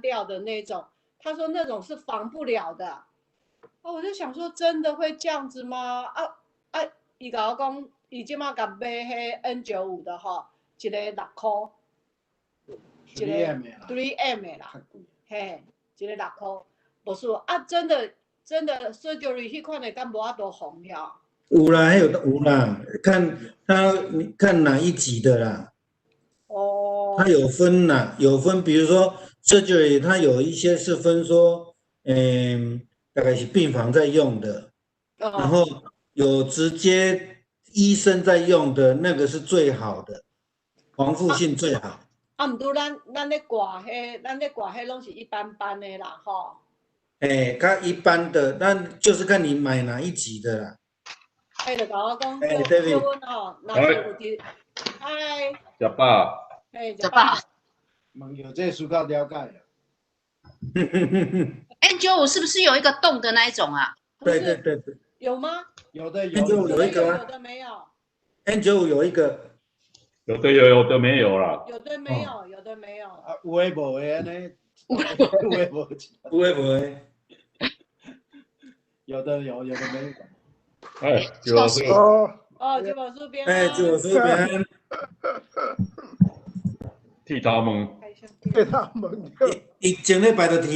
掉的那種。他說那種是防不了的。啊，我就想說，真的會這樣子嗎？啊啊，伊共我講，伊這馬共買彼 N95的吼，一个6箍，一個 3M 的啦，嘿，一个6箍，無輸啊，真的真的 surgery 彼款的敢無法度防了？有啦，還有有啦，看他你看哪一級的啦。哦。它有分啦，有分，比如說 surgery，它有一些是分說，大概是病房在用的，然後有直接醫生在用的那個是最好的，防護性最好。啊，毋過咱咧掛彼攏是一般般的啦，吼。欸，較一般的，那就是看你買哪一級的啦。欸，就共我講，欸，對叫阮吼，若是有佇，嗨。食飽。欸，食飽。問藥這需較了解啊。 N95是不是有一個洞的那一種啊？對對對對。有嗎？有的有。 N95有一個有的沒有。 N95有一個。有的有，有的沒有啦。有的沒有，有的沒有。啊，有的無的按呢？有的無。有的無的。有的有，有的沒有。哎，周老師。哦。哦，周老師邊。哎，周老師邊。剃頭毛。剃頭毛。伊前禮拜就疼。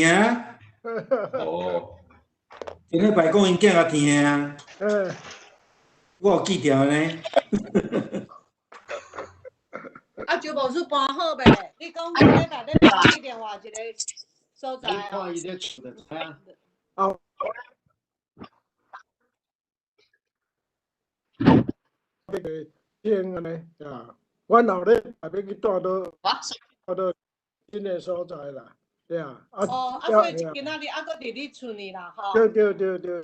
哦。前禮拜講𪜶囝較疼啊。我有記著呢。啊，周牧師搬好未？你講你禮拜咧搬去另外一個所在啊？看伊咧厝就知影。哦。那個天按呢，啊，阮後禮拜欲去蹛佗，蹛佗新的所在啦，對啊。哦，啊，所以今仔日猶閣佇你厝呢啦，吼。對對對對。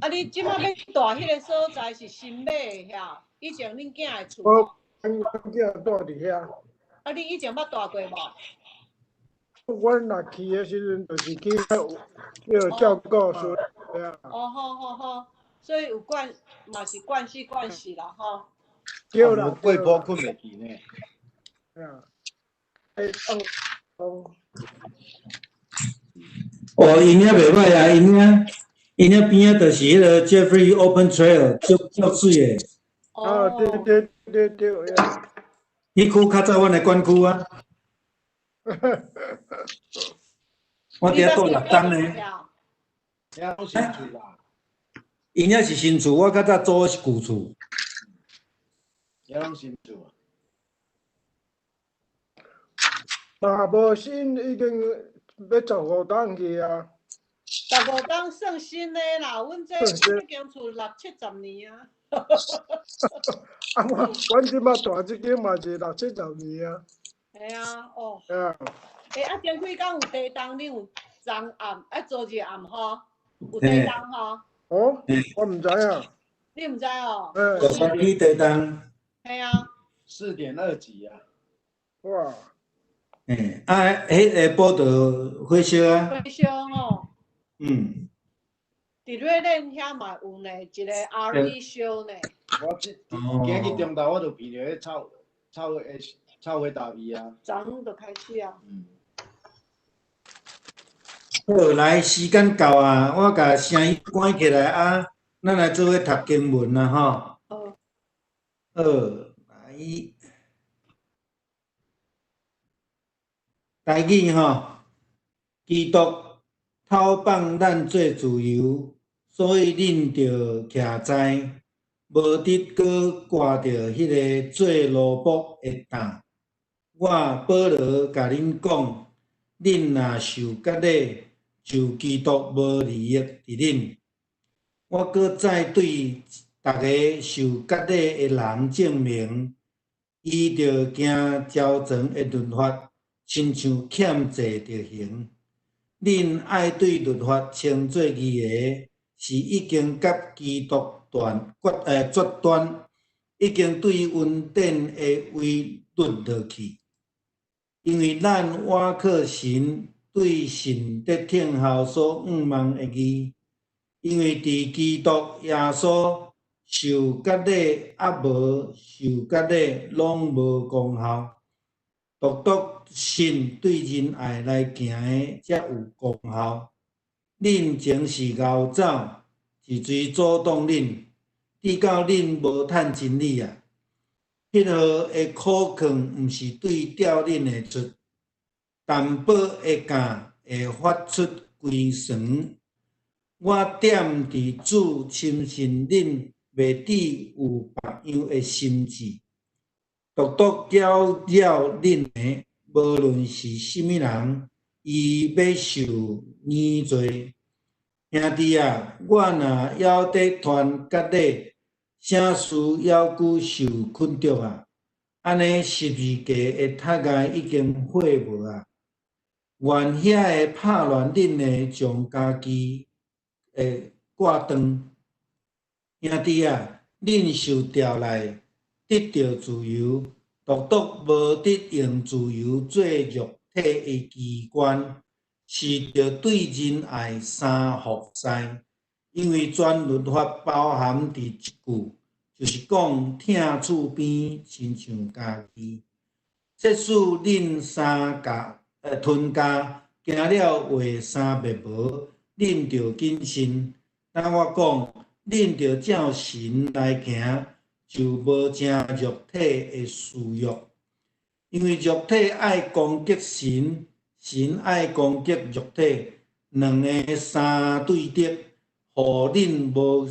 啊，你這擺欲蹛彼个所在是新買的遐？以前恁囝的厝。無，阮囝蹛佇遐。啊，你以前捌蹛過無？阮若去的時陣，就是去叫照顧孫。哦，好好好，所以有關嘛是慣勢慣勢啦，吼。對啦，過晡睏袂去呢。啊，欸，哦，哦，𪜶遐袂䆀啊，𪜶遐邊仔就是彼个 Jeffrey Open Trail，足足媠的。啊，對對對對，彼區較早阮的管區啊。我佇遐住六冬呢。遐攏新厝啦。𪜶遐是新厝，我較早租的是舊厝。遐攏新厝。嘛無新，已經欲15冬去啊。十五冬算新的啦，阮這間厝六七十年啊。啊，我阮這擺蹛這間嘛是六七十年啊。嘿啊，哦。啊。欸，啊，前幾工有地動，恁有昨暗啊，昨日暗吼，有地動吼？哦，我毋知影。你毋知哦？有山區地動。嘿啊。 4.2級啊！哇。欸，啊，彼下晡就火燒啊。火燒吼。嗯。佇瑞典遐嘛有呢，一個 RV 燒呢。我這今日中晝我就聞著彼臭臭的臭火焦味啊。昨昏就開始啊。嗯。好，來，時間到啊，我共聲音關起來啊，咱來做伙讀經文啊，吼。好。好，來。台語吼，基督透放咱做自由，所以恁著徛在，無得閣掛著彼个做奴僕的擔。我保羅共恁講，恁若受割禮，就基督無利益佇恁。我閣再對逐个受割禮的人證明，伊著行朝前的律法，親像欠債著行。恁愛對律法稱做義的，是已經佮基督斷決絕斷，已經對恩典的位墜落去。因為咱倚靠神，對信得聽候所向望的義。因為佇基督耶穌，受割禮抑無受割禮攏無功效，獨獨信對仁愛來行的才有功效。恁前是𠢕走，是誰阻擋恁，致到恁無趁真理啊？彼號的苦勸毋是對吊恁的出，淡薄的酵會發出規船。我踮佇主深信恁袂致有別樣的心志，獨獨攪擾恁的，無論是啥物人，伊欲受原罪。兄弟啊，我若猶咧傳割禮，啥事猶閣受捆束啊？按呢十字架的窒礙已經廢無啊！願遐个拍亂恁的，將家己會割斷。兄弟啊，恁受召來得著自由，獨獨無得用自由做肉體的機關，是著對仁愛三服侍。因為全律法包含佇一句，就是講疼厝邊親像家己。即使恁三家吞家行了畫三篾無，恁著謹慎。但我講，恁著照神來行，就無成肉體的私欲。因為肉體愛攻擊神，神愛攻擊肉體，兩个相對敵，予恁無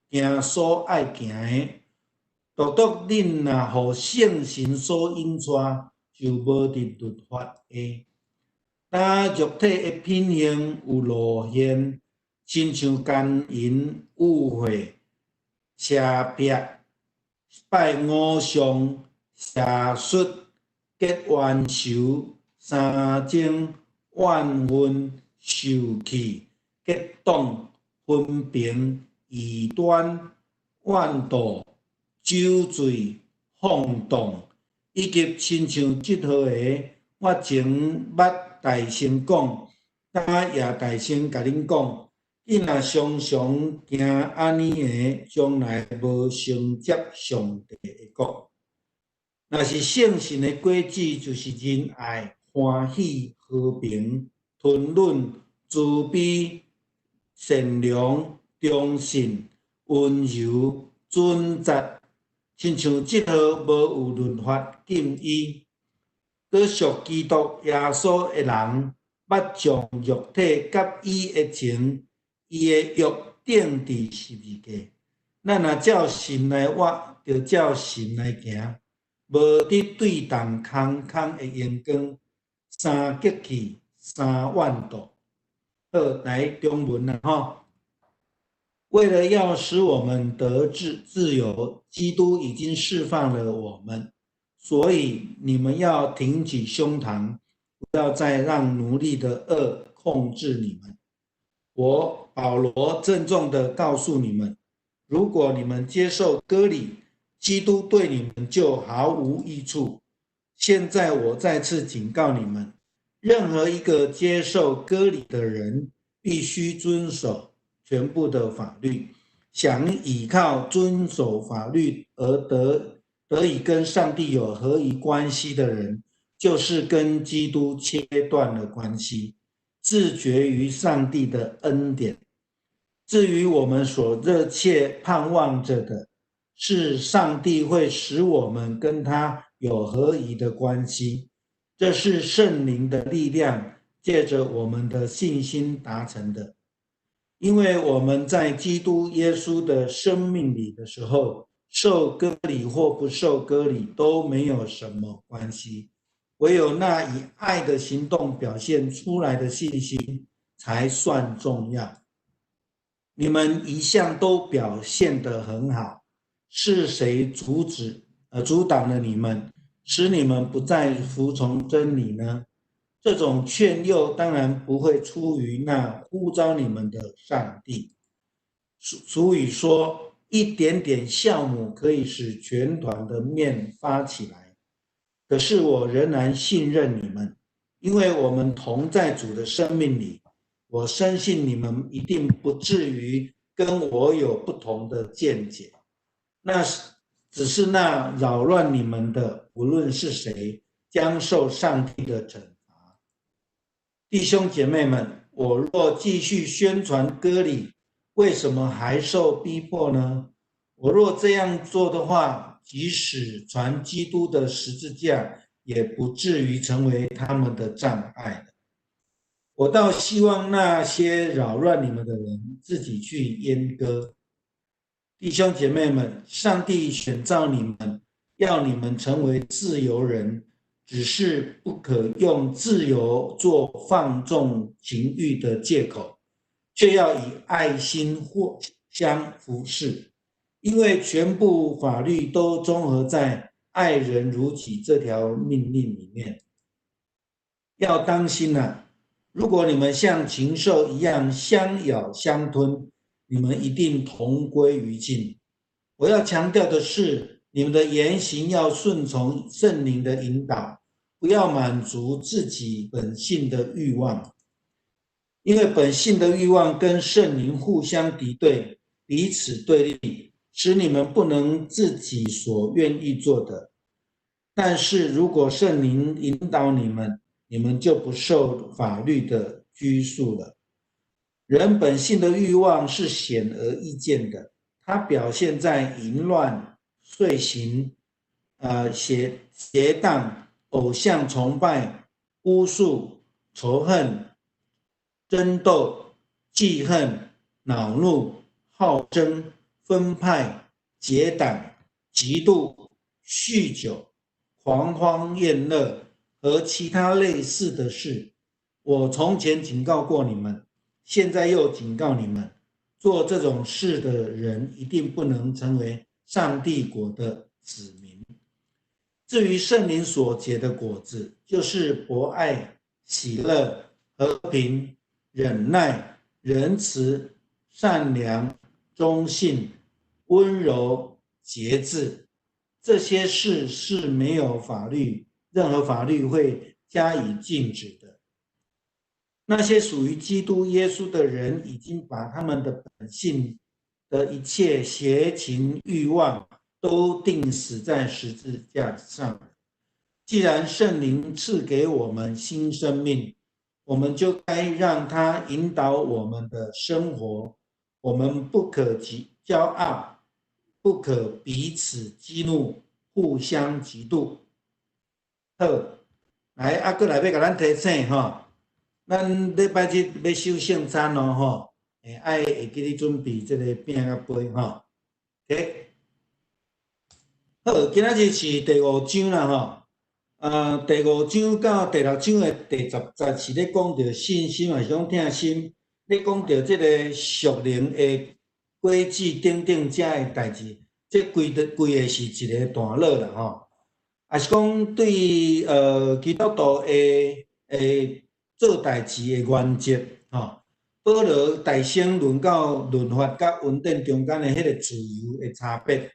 行所愛行的。獨獨恁若予聖神所引帶，就無佇律法下。但肉體的品行有露現，親像姦淫、污穢、邪癖、拜偶像、邪術、結冤仇、相爭、怨恨、受氣、結黨、紛評、異端、怨妒、酒醉、放蕩，以及親像這號的，我前捌大聲講，今也大聲共恁講，汝若常常行按呢的，將來無承接上帝的國。若是聖神的果子，就是仁愛、歡喜、和平、吞忍、慈悲、善良、忠信、溫柔、準節，親像這號無有律法禁伊。閣屬基督耶穌的人，捌將肉體佮伊的情、伊的欲釘佇十字架。咱若照神來活，就照神來行，無得對動空空的榮光，三激氣，三怨妒。好，來中文啦吼。為了要使我們得自由，基督已經釋放了我們，所以你們要挺起胸膛，不要再讓奴隸的軛控制你們。我保羅鄭重地告訴你們，如果你們接受割禮，基督對你們就毫無益處。現在我再次警告你們，任何一個接受割禮的人，必須遵守全部的法律。想倚靠遵守法律而得以跟上帝有合宜關係的人，就是跟基督切斷了關係，自絕於上帝的恩典。至於我們所熱切盼望着的，是上帝會使我們跟他有合宜的關係，這是聖靈的力量借着我們的信心達成的。因為我們在基督耶穌的生命裡的時候，受割禮或不受割禮都沒有什麼關係，唯有那以愛的行動表現出來的信心才算重要。你們一向都表現得很好，是誰阻擋了你們，使你們不再服從真理呢？這種勸誘當然不會出於那呼召你們的上帝。俗語說，一點點酵母可以使全團的麵發起來。可是我仍然信任你們，因為我們同在主的生命裡。我深信你們一定不至於跟我有不同的見解。那只是那擾亂你們的，無論是誰，將受上帝的懲罰。弟兄姐妹們，我若繼續宣傳割禮，為什麼還受逼迫呢？我若這樣做的話，即使傳基督的十字架，也不至於成為他們的障礙。我倒希望那些擾亂你們的人自己去閹割。弟兄姐妹們，上帝選召你們，要你們成為自由人，只是不可用自由做放縱情慾的借口，卻要以愛心互相服侍。因為全部法律都綜合在愛人如己這條命令裡面。要當心啊！如果你們像禽獸一樣相咬相吞，你們一定同歸於盡。我要強調的是，你們的言行要順從聖靈的引導，不要滿足自己本性的慾望，因為本性的慾望跟聖靈互相敵對，彼此對立，使你們不能自己所願意做的。但是如果聖靈引導你們，你們就不受法律的拘束了。人本性的慾望是顯而易見的，它表現在淫亂、碎行、邪蕩、偶像崇拜、巫術、仇恨、爭鬥、記恨、惱怒、好爭、分派、結黨、嫉妒、酗酒、狂歡宴樂和其他類似的事。我從前警告過你們，現在又警告你們，做這種事的人一定不能成為上帝國的子民。至於聖靈所結的果子，就是博愛、喜樂、和平、忍耐、仁慈、善良、忠信、溫柔、節制。這些事是沒有法律，任何法律會加以禁止的。那些屬於基督耶穌的人，已經把他們的本性的一切邪情慾望都釘死在十字架上。既然聖靈賜給我們新生命，我們就該讓他引導我們的生活。我們不可驕傲，不可彼此激怒，互相嫉妒。好，來，啊，閣來欲共咱提醒吼，咱禮拜日欲守聖餐囉吼，愛會記得準備這個餅佮杯吼。OK，好，今仔日是第五章啦吼。第五章到第六章的第10節是咧講著信心，還是講疼心？咧講著這個屬靈的果子等等遮的代誌，這規的規个是一個段落啦吼。也是講對基督徒的做代誌的原則吼。保羅大先論到律法佮恩典中間的彼個自由的差別，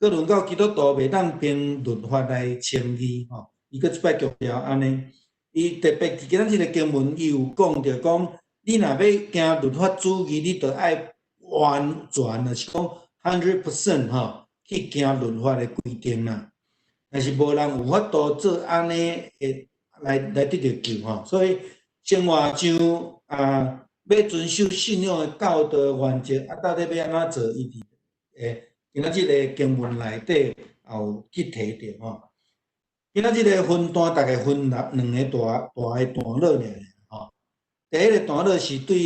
閣論到基督徒袂當憑律法來稱義吼。伊閣這擺強調按呢，伊特別佇今仔這個經文，伊有講著講，你若欲行律法主義，你著愛完全，就是講 100% 吼去行律法的規定啦。但是無人有法度做按呢的來得著救吼，所以生活上啊，欲遵守信仰的教導原則，啊，到底欲按怎做？伊佇今仔這个經文內底也有去提著吼。今仔這个分段，大概分兩個大大的段落爾吼。第一個段落是對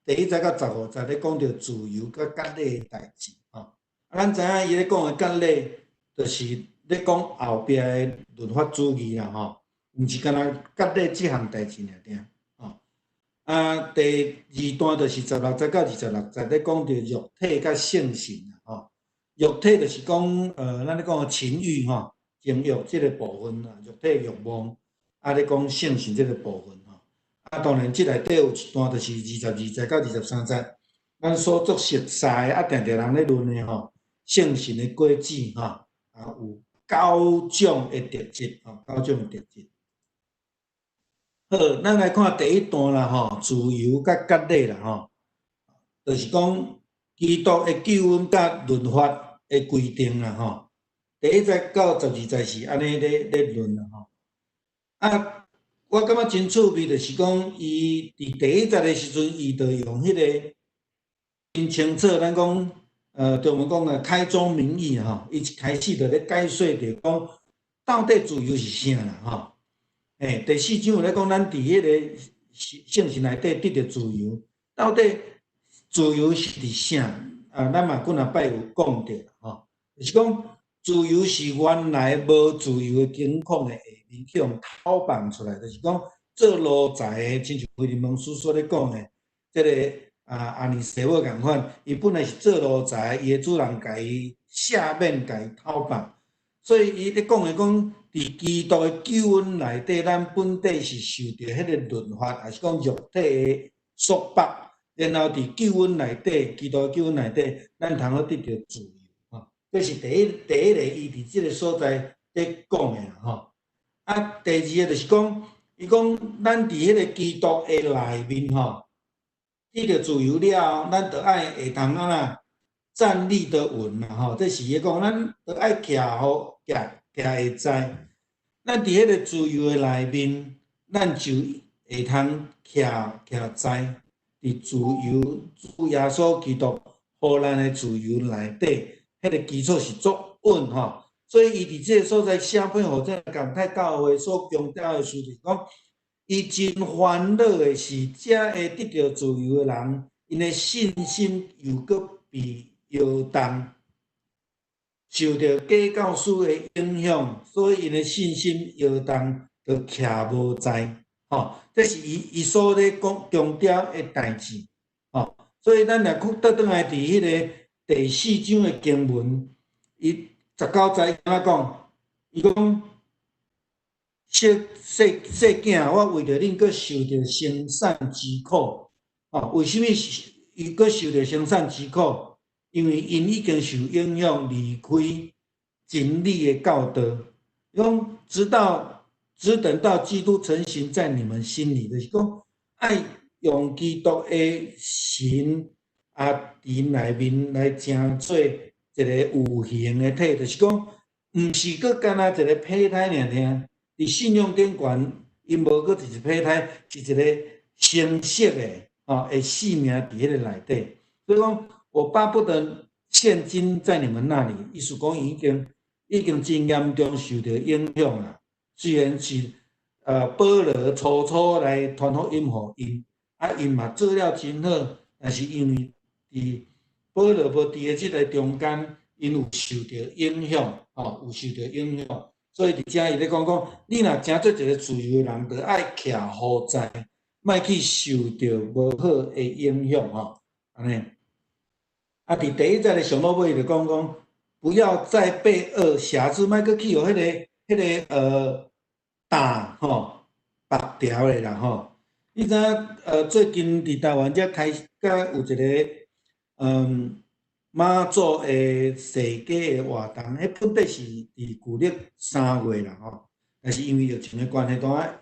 第1節到15節咧講著自由佮割禮的代誌吼。啊，咱知影伊咧講的割禮，就是咧講後壁的律法主義啦吼，毋是干焦割禮這項代誌爾爾吼。啊，第二段就是16節到26節咧講著肉體佮聖神啦吼。肉體就是講咱咧講的情慾吼。情慾這个部分啦，肉體慾望，啊，咧講聖神這个部分吼。啊，當然，這內底有一段就是22節到23節，咱所足熟似的，啊，定定人咧論的吼，聖神的果子吼，啊，有九種的特質吼，九種的特質。好，咱來看第一段啦吼，自由佮割禮啦吼，就是講基督的救恩佮律法。的規定啦吼。第一節到12節是按呢咧論啦吼。啊，我感覺真趣味，就是講伊佇第一節的時陣，伊就用彼個真清楚，咱講中文講的開宗明義吼，伊一開始就咧解說著講到底自由是啥啦吼。欸，第四章有咧講，咱佇彼個聖神內底得著自由，到底自由是佇啥？啊，咱嘛幾若擺有講著吼，就是講自由是原來無自由的境況的下面去予偷放出來，就是講做奴才的，親像腓利門書所咧講的，這个啊阿尼西母仝款，伊本來是做奴才，伊的主人共伊赦免，共伊偷放，所以伊咧講的講，佇基督的救恩內底，咱本底是受著彼个律法，抑是講肉體的束縛，然後佇救恩內底，基督的救恩內底，咱通好得著自由。吼，這是第一個，伊佇這个所在咧講的啦吼。啊，第二个就是講，伊講咱佇彼个基督的內面吼，得著自由了後，咱著愛會當按怎站立得穩啦吼。這是伊講，咱著愛徛好，徛徛會知。咱佇彼个自由的內面，咱就會通徛徛知，佇自由主耶穌基督予咱的自由內底，彼个基礎是足穩吼。所以伊佇這个所在寫批予這個加拉太教會所強調的事，就是講，伊真煩惱的是，遮會得著自由的人，𪜶的信心又閣被搖動，受著假教師的影響，所以𪜶的信心搖動，就徛無在，吼，這是伊所咧講強調的代誌，吼。所以咱若閣倒轉來佇彼个第四章的經文，伊19節按怎講？伊講：細細細囝，我為著恁閣受著生產之苦。吼，為啥物伊閣受著生產之苦？因為𪜶已經受影響，離開真理的教導。伊講，直到只等到基督成形在你們心裡，就是講愛用基督的神啊，佇內面來成做一個有形的體，就是講，毋是閣干焦一個胚胎爾爾。佇信仰頂懸，𪜶無閣一個胚胎，是一個成熟的，吼，的生命佇彼个內底。所以講，我巴不得現今在你們那裡，意思講已經真嚴重受著影響啦。雖然是保羅初初來傳福音予𪜶，啊，𪜶嘛做了真好，但是因為佇保羅無佇个這个中間，𪜶有受著影響，吼，有受著影響。所以佇遮伊咧講講，你若成做一個自由的人，著愛徛予在，莫去受著無好的影響，吼，按呢。啊，佇第一節的上落尾就講講，不要再被軛挾制，莫閣去予彼个擔吼縛牢的啦吼。你知影最近佇台灣遮開始有一個媽祖的踅街的活動，彼本底是佇舊曆3月啦吼，但是因為疫情的關係，都愛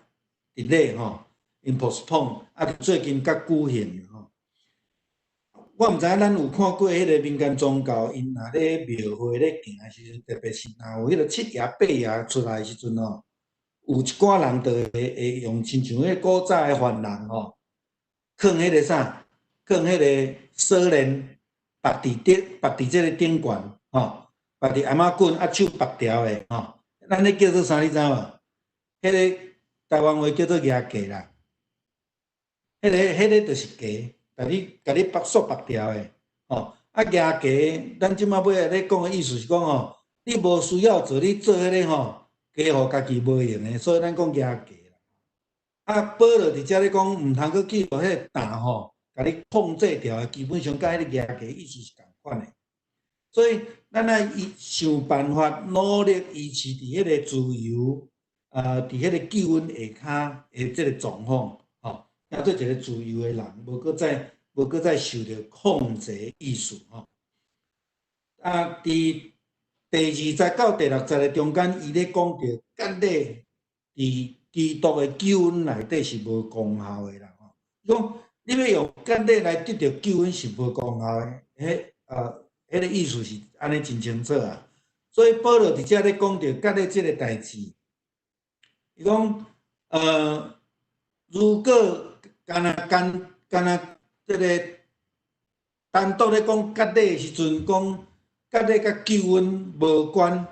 delay 吼，𪜶 postpone，啊，最近才舉行吼。我毋知影咱有看過彼个民間宗教，𪜶若咧廟會咧行的時陣，特別是若有彼個七爺八爺出來的時陣吼，有一寡人就會用親像彼個古早的犯人吼，囥彼个啥，囥彼个鎖鏈，縛佇頂，縛佇這个頂懸，吼，縛佇頷仔棍啊手縛牢的吼，咱彼叫做啥？你知無？彼个台灣話叫做夯架啦，彼个就是枷。共你縛束縛牢的，吼，啊，夯枷，咱這馬尾咧講的意思是講吼，你無需要做，你做彼个吼，加予家己無用的，所以咱講夯枷啦。啊，保羅佇遮咧講，毋通閣去予彼个擔吼，共你控制牢的，基本上佮彼个夯枷意思是仝款的。所以，咱愛想辦法努力維持佇彼个自由，佇彼个救恩下跤的這个狀況，吼，當做一個自由的人，無閣再受著控制意思吼。啊，佇第二節到第六節的中間，伊咧講著割禮佇基督的救恩內底是無功效的啦吼。伊講你欲用割禮來得著救恩是無功效的，彼彼个意思是按呢真清楚啊。所以保羅佇遮咧講著割禮這个代誌，伊講，如果干焦干干焦這个單獨咧講割禮的時陣，講割禮佮救恩無關，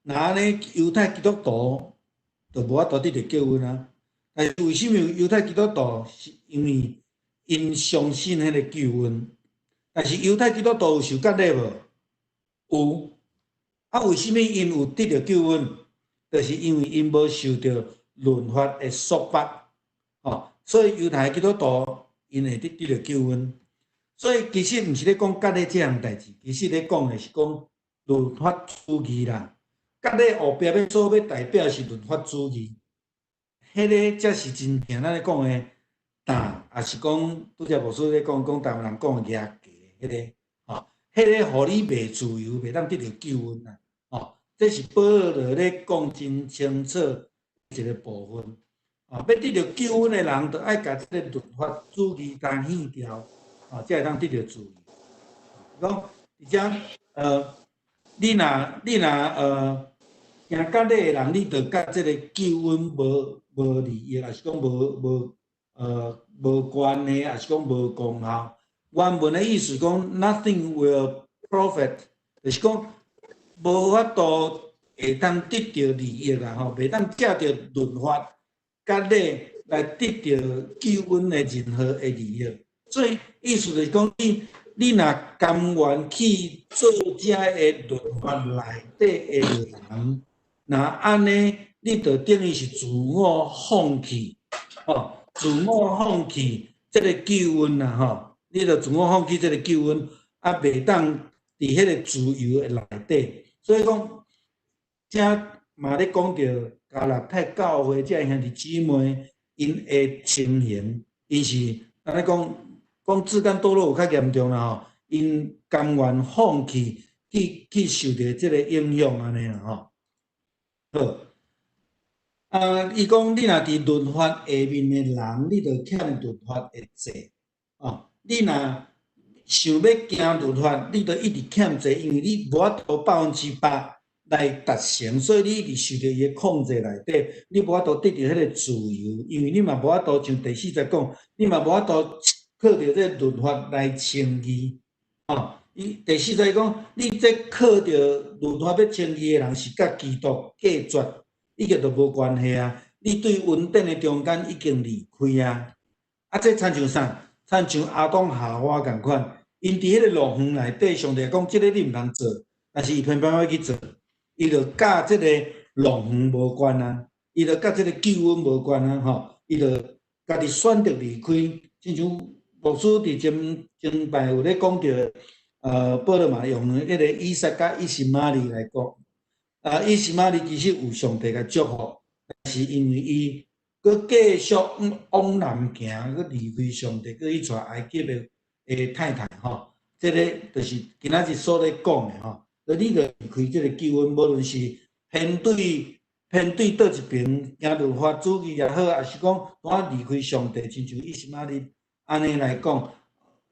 若按呢猶太基督徒就無法度得著救恩啊。但是為啥物猶太基督徒？是因為𪜶相信彼个救恩。但是猶太基督徒有受割禮無？有。啊，為啥物𪜶有得著救恩？就是因為𪜶無受著律法的束縛，吼，所以猶太基督徒𪜶會得著救恩。所以其實毋是咧講割禮這項代誌，其實咧講的是講律法主義啦。割禮後壁欲所欲代表是律法主義，彼个才是真正咱咧講的，但也是講拄才牧師咧講，講台灣人講的額格，彼个，吼，彼个予你袂自由，袂當得著救恩啦，吼，這是保羅咧講真清楚一个部分。啊，欲得著救恩的人，就愛共這个律法主義共捨掉，啊，才會當得著自由。講，而且，你若行割禮的人，你就佮這个救恩無利益，抑是講無關係，抑是講無功效。原文的意思講，nothing will profit，就是講無法度會當得著利益啦，吼，袂當藉著律法割禮來得著救恩的任何的利益。所以意思就是講，你若甘願去做這个律法內底的人，若按呢，你就等於是自我放棄，吼，自我放棄這个救恩啦，吼，你就自我放棄這个救恩，啊，袂當佇彼个自由的內底。所以講，這嘛咧講著加拉太教會這兄弟姊妹，𪜶的情形，𪜶是按呢講，講自甘墮落有較嚴重啦吼，𪜶甘願放棄去受著這个影響按呢啦吼。好，啊，伊講你若佇律法下面的人，你就欠律法的債，哦，你若想欲行律法，你就一直欠債，因為你無法度100%來達成，所以你一直受著伊的控制內底，你無法度得著彼个自由，因為你嘛無法度像第四節講，你嘛無法度靠著這个律法來稱義，哦，伊第四節講，你這靠著律法欲稱義的人是佮基督隔絕，已經就無關係啊！你對恩典的中間已經離開啊！啊，這親像啥？親像亞當夏娃仝款，𪜶佇彼个樂園內底，上帝講這个你毋通做，但是伊偏偏欲去做，伊就佮這个樂園無關啊，伊就佮這个救恩無關啊，吼，伊就家己選擇離開。親像牧師佇前前擺有咧講著，保羅嘛用彼个以撒佮以實瑪利來講，啊，以實瑪利其實有上帝共祝福，但是因為伊閣繼續往南行，閣離開上帝，閣去娶埃及的太太吼，這个就是今仔日所咧講的吼。你著離開這个救恩，無論是偏對佗一邊行律法主義也好，抑是講拄仔離開上帝，親像以實瑪利按呢來講，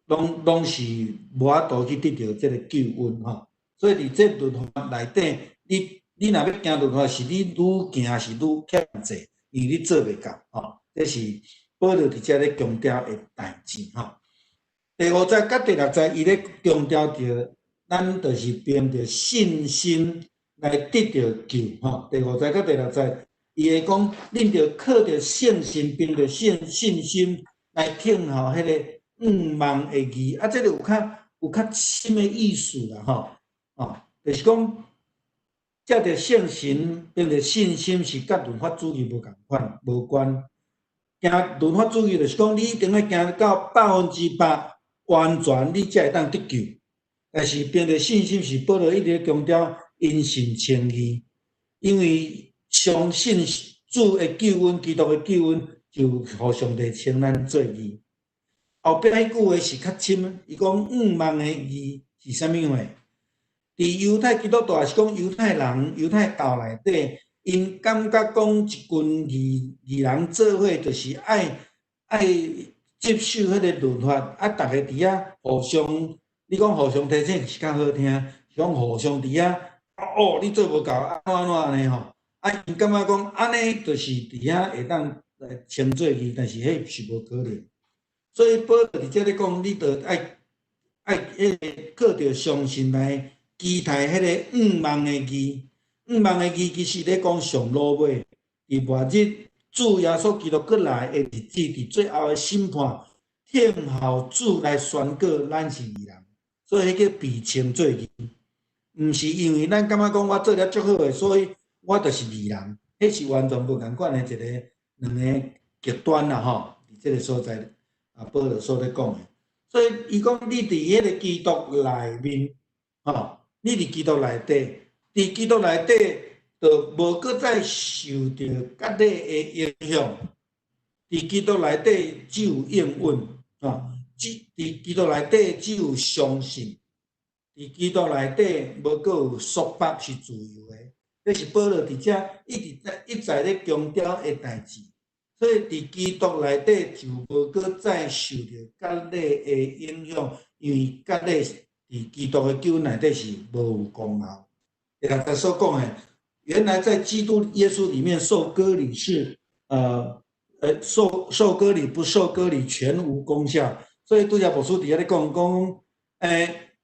攏是無法度去得著這个救恩吼。所以佇這律法內底，你若欲行律法，是你愈行是愈欠債，因為你做袂到吼。這是保羅佇遮咧強調的代誌吼。第五節佮第六節，伊咧強調著，咱就是憑著信心來得著救吼。第五節佮第六節，伊會講，恁著靠著聖神，憑著信心來聽候彼个向望的義。啊，這个有較深的意思啦吼。哦，就是講，藉著聖神，憑著信心是佮律法主義無仝款，無關。行律法主義就是講，你一定愛行到100%完全，你才會當得救。但是憑著信心是保羅一直強調，因信稱義，因為相信主的救恩，基督的救恩，就予上帝稱咱做義。後壁彼句話是較深，伊講向望的義是啥物話？佇猶太基督徒，抑是講猶太人、猶太教內底，𪜶感覺講一群義人做伙，就是愛接受彼个律法，啊，逐个佇遐互相你講互相提醒是較好聽，是講互相佇遐哦，你做無夠，按怎按怎按呢吼？啊，𪜶感覺講按呢，就是佇遐會當來稱做義，但是彼是無可能。所以保羅佇這咧講，你著愛愛彼个靠著相信來期待彼个向望的義。向望的義其實咧講上落尾，佇末日主耶穌基督閣來的日子，佇最後的審判，聽候主來宣告咱是義人，所以彼叫被稱做義。毋是因為咱感覺講我做了足好的，所以我就是義人，彼是完全無仝款的一个兩个極端啦吼。佇這个所在，啊，保羅所咧講的，所以伊講你佇彼个基督內面，吼，你佇基督內底，佇基督內底，就無閣再受著割禮的影響。佇基督內底只有應允，吼，只佇基督內底只有相信，佇基督內底無閣有束縛是自由的。這是保羅佇遮一直在一再咧強調的代誌。所以佇基督內底就無閣再受著割禮的影響，因為割禮佇基督的救恩內底是無有功效。第六節所講的，原來在基督耶穌裡面受割禮是，受割禮不受割禮全無功效。所以拄才牧師佇遐咧講講，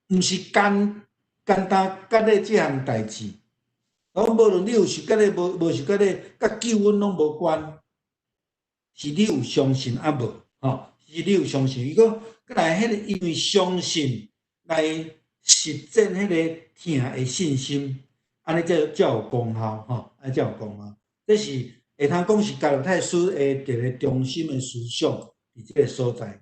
毋是簡簡單割禮這項代誌，講無論你有受割禮無受割禮，佮救恩攏無關。是你有相信抑無？吼，是你有相信。伊講，閣來彼个因為相信來實踐彼个疼的信心，按呢才才有功效，吼，按呢才有功效。這是會通講是加拉太書的一个中心的思想，佇這个所在。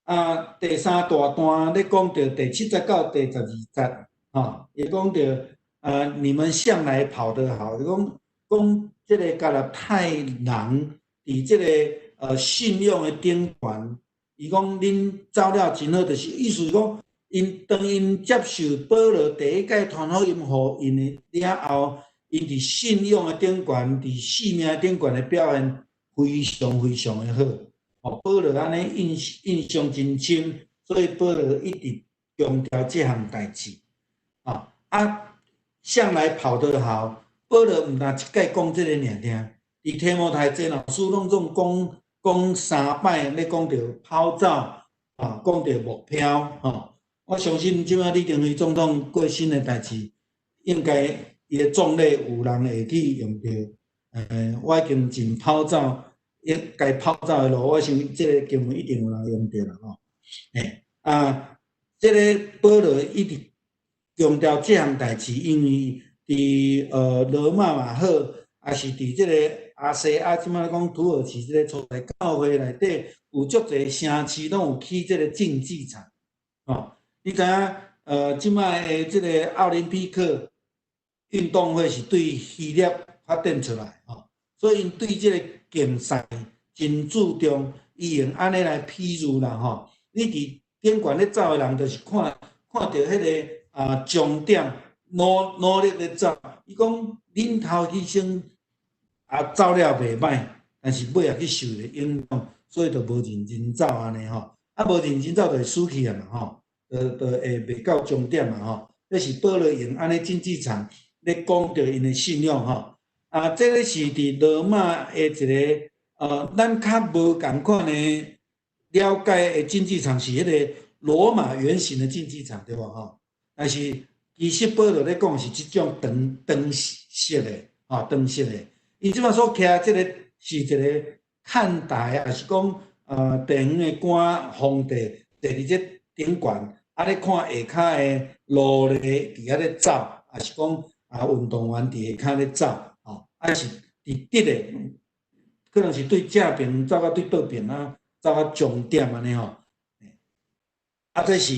啊，第三大段咧講著第七節到第12節，吼，伊講著啊，你們向來跑得好，伊講講這个加拉太人。佇這个信仰的頂懸，伊講恁走了真好，就是意思是講，𪜶當𪜶接受保羅第一擺傳福音予𪜶的了後，𪜶佇信仰的頂懸，佇生命的頂懸的表現非常非常的好。哦，保羅按呢印象真深，所以保羅一直強調這項代誌。啊啊，向來跑得好，保羅毋但一擺講這个爾爾。佇提摩太前後書攏總講講三擺咧講著跑走，啊，講著目標，吼。我相信這擺李登輝總統過身的代誌，應該伊的葬禮有人會去用著。我已經盡跑走，應該跑走的路，我相信這个經文一定有人用著啦，吼。啊，這个保羅一直強調這項代誌，因為佇羅馬嘛好，抑是佇這个亞細亞，這擺講土耳其這个所在教會內底，有足濟城市攏有起這个競技場，吼。你知影？這擺的這个奧林匹克運動會是對希臘發展出來，吼，所以𪜶對這个競賽真注重，伊用按呢來譬喻啦，吼。你佇頂懸咧走的人，就是看看著彼个啊終點，努努力咧走。伊講恁頭起先啊走了袂䆀，但是尾仔去受著影響，所以就無認真走按呢吼。啊，無認真走就會輸去啊嘛吼，就會袂到終點嘛吼。這是保羅用按呢競技場咧講著𪜶的信仰吼。啊，這个是佇羅馬的一个咱較無仝款的了解的競技場是彼个羅馬圓形的競技場對無吼？但是其實保羅咧講是這種長長式的，吼長式的。伊這擺所徛這个是一个看台，抑是講地方的官皇帝坐佇這頂懸，啊咧看下跤的奴隸佇遐咧走，抑是講啊運動員佇下跤咧走，吼，啊是佇直的，可能是對正爿走到對倒爿啊，走到終點按呢吼。啊，這是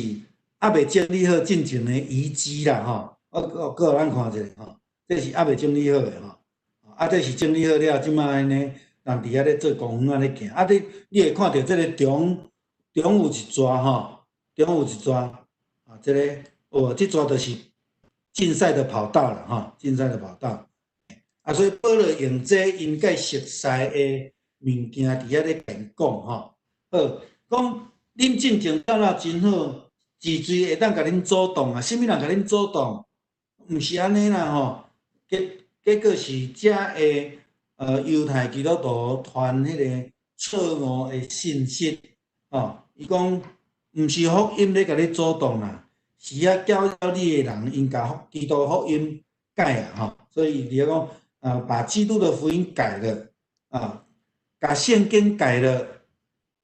猶未整理好進前的遺跡啦，吼，我閣予咱看一下吼，這是猶未整理好的吼，啊，這是整理好了，這擺按呢，人佇遐咧做公園按呢行，啊，你會看著這個中中有一逝吼，中有一逝，啊，這个哦，這逝就是競賽的跑道啦，吼，競賽的跑道。啊，所以保羅用這𪜶較熟悉的物件佇遐咧講講吼，好，講恁進前走了真好，治罪會當共恁阻擋啊？啥物人共恁阻擋？毋是按呢啦吼，結果是遮的猶太基督徒傳彼个錯誤的信息，吼，伊講毋是福音咧共你阻擋啦，是遐攪擾你的人，𪜶共基督福音改啊，吼，所以伊佇遐講，把基督的福音改了，啊，共聖經改了，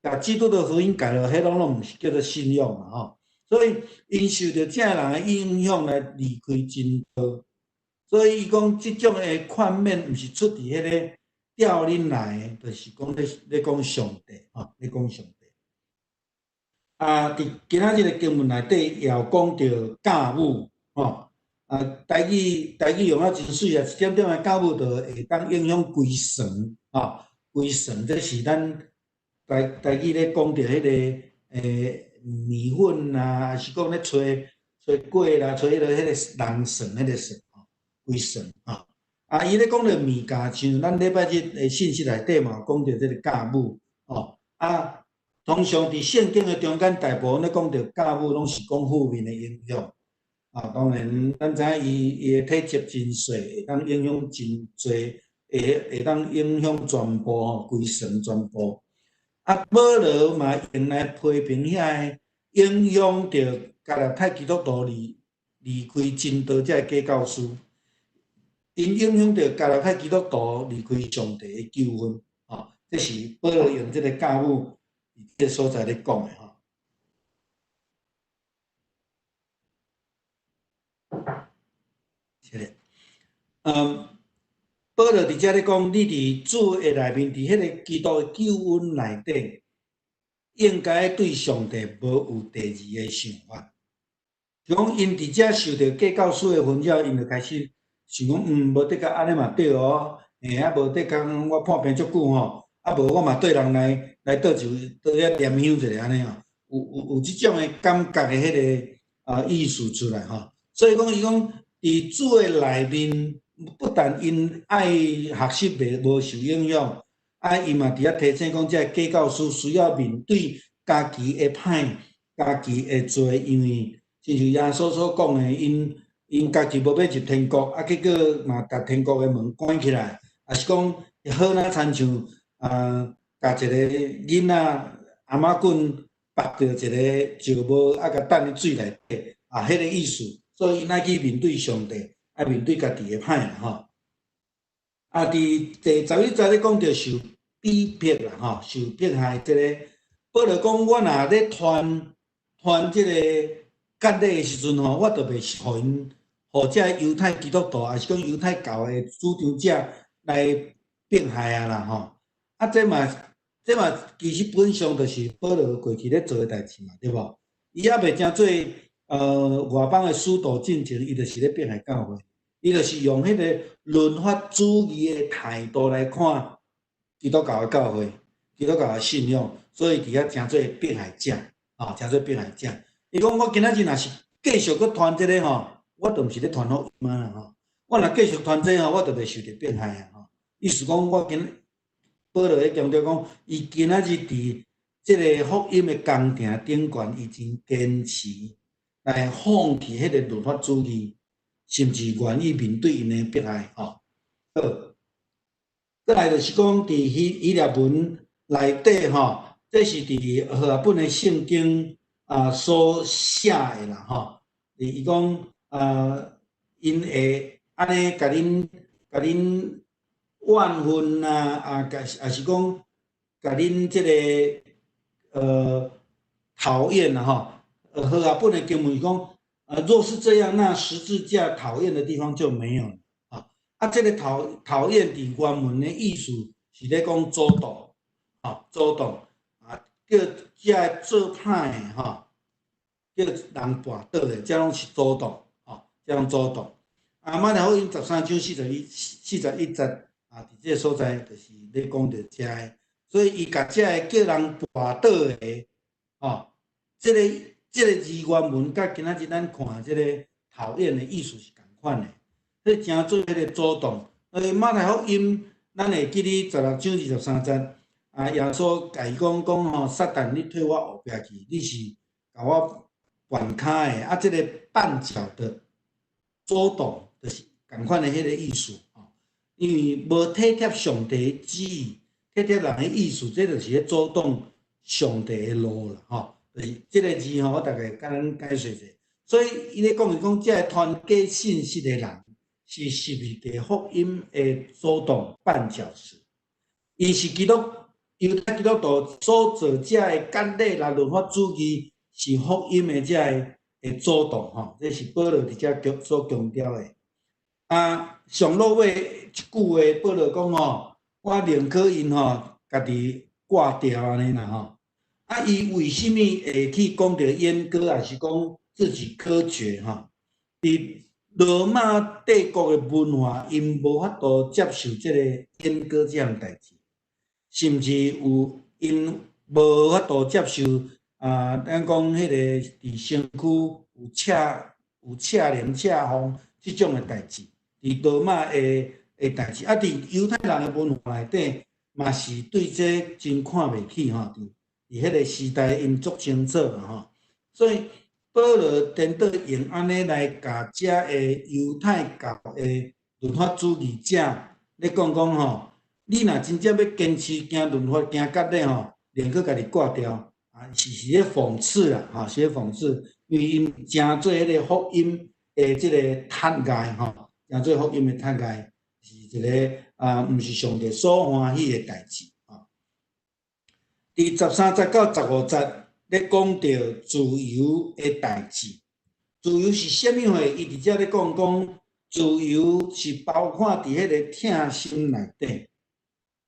共基督的福音改了，彼攏攏毋是叫做信仰啦，吼。所以𪜶受著這个人的影響來離開真道，所以伊講這種的勸勉毋是出佇彼个調恁來的，就是講咧講上帝，吼，咧講上帝。啊，佇今仔日的經文內底也有講著教母，吼，啊，台語用啊真媠啊，一點點的教母就會當影響規船，吼，規船，這是咱台語咧講著彼个麵粉啊，還是講咧揣粿啦，揣彼个人船彼个船，吼，規船，吼。啊，伊咧講著物件，像咱禮拜日的信息內底嘛有講著這个教母，吼，啊，通常佇聖經的中間，大部分咧講著教母，攏是講負面的影響。啊，當然，咱知影伊的體積真細，會當影響真濟，會當影響全部吼，規船全部。啊，保羅嘛用來批評遐个影響著加勒泰基督徒離開真道這个假教師，𪜶影響著加勒泰基督徒離開上帝的救恩，吼，這是保羅用這个教母佇這个所在咧講的吼。是的，保羅佇遮咧講，你佇主的內面，佇彼个基督的救恩內底，應該對上帝無有第二个想法。就講𪜶佇遮受著假教師的紛擾，𪜶就開始想講，無的確按呢嘛對哦，嘿啊，無的確我破病足久吼，啊無我嘛綴人來倒一位，倒遐念香一下按呢吼，有這種的感覺的彼个意思出來吼。所以講，伊講佇主的內面，不但𪜶愛學習袂無受影響，啊，伊嘛佇遐提醒講，這个假教師需要面對家己的歹、家己的罪，因為親像耶穌所講的，𪜶家己無欲入天國，啊，結果嘛共天國的門關起來，也是講好若親像共一个囡仔頷仔棍縛著一个石帽，啊，共擲佇水內底，啊，彼个意思。所以𪜶愛去面對上帝，愛面對家己的歹啦吼。啊，佇第11節咧講著受逼迫啦吼，受迫害這个，保羅講，我若咧傳這个割禮的時陣吼，我就袂予𪜶，予這猶太基督徒，抑是講猶太教的主張者來迫害啊啦吼。啊，這嘛，其實本上就是保羅過去咧做的代誌嘛，對無？伊猶未成做外邦的使徒進前，伊就是咧迫害教會，伊就是用彼个律法主義的態度來看基督教的教會、基督教的信仰，所以佇遐成做迫害者，啊，成做迫害者。伊講我今仔日若是繼續閣傳這个吼，我就毋是咧傳福音啊吼。我若繼續傳這個吼，我就袂受著迫害啊吼。意思講我今保羅咧強調講，伊今仔日佇這个福音的工程頂懸，伊真堅持來放棄彼個律法主義，甚至願意面對𪜶的迫害吼。好，閣來就是講佇希臘文內底吼，這是佇和合本的聖經啊所寫的啦吼。伊講啊，𪜶會按呢共恁怨恨啊，啊，抑是講共恁這个討厭啦吼。和合本的經文是講，若是這樣，那十字架討厭的地方就沒有了啊。啊，這个討厭佇原文的意思是咧講阻擋，啊，阻擋啊，叫這个做歹的吼，叫人跋倒的，這攏是阻擋，吼，這攏阻擋。啊，馬太福音13章41節啊，佇這个所在就是咧講著這个，所以伊共這个叫人跋倒的，吼，這个字原文佮今仔日咱看這个討厭的意思是仝款的，彼成做彼个阻擋。馬太福音，咱會記得16章23節，啊，耶穌共伊講講吼，撒旦，你退我後壁去，你是共我跋悬跤的，啊，這個絆腳的阻擋，就是仝款的彼個意思吼。因為無體貼上帝的旨意，體貼人的意思，這就是咧阻擋上帝的路啦，吼。就是這個字吼，我大概共咱解釋者。所以伊咧講是講，這个傳假信息的人是十字架福音的阻擋絆腳石。伊是基督猶太基督徒所做這个割禮啦律法主義是福音的這个的阻擋吼，這是保羅佇遮強所強調的。啊，上落尾一句話，保羅講吼，我寧可𪜶吼家己割掉按呢啦吼。啊，伊為啥物會去講著閹割，抑是講自己割絕吼？佇羅馬帝國的文化，𪜶無法度接受這个閹割這項代誌，甚至有𪜶無法度接受啊，咱講彼个佇身軀有赤有赤鱗赤風這種的代誌，佇羅馬的的代誌，啊，佇猶太人的文化內底嘛是對這真看袂起吼，佇佇彼个時代𪜶足清楚吼，所以保羅顛倒用按呢來共遮个猶太教的律法主義者咧講講吼，你若真正欲堅持行律法行割禮吼，寧可家己割掉，啊，是是咧諷刺啦，吼，是咧諷刺，因為𪜶成做彼个福音的這個窒礙吼，成做福音的窒礙，是一个啊，毋是上帝所歡喜的代誌吼。佇13節到15節咧講著自由的代誌，自由是啥物貨？伊佇遮咧講講，自由是包括佇彼个疼心內底。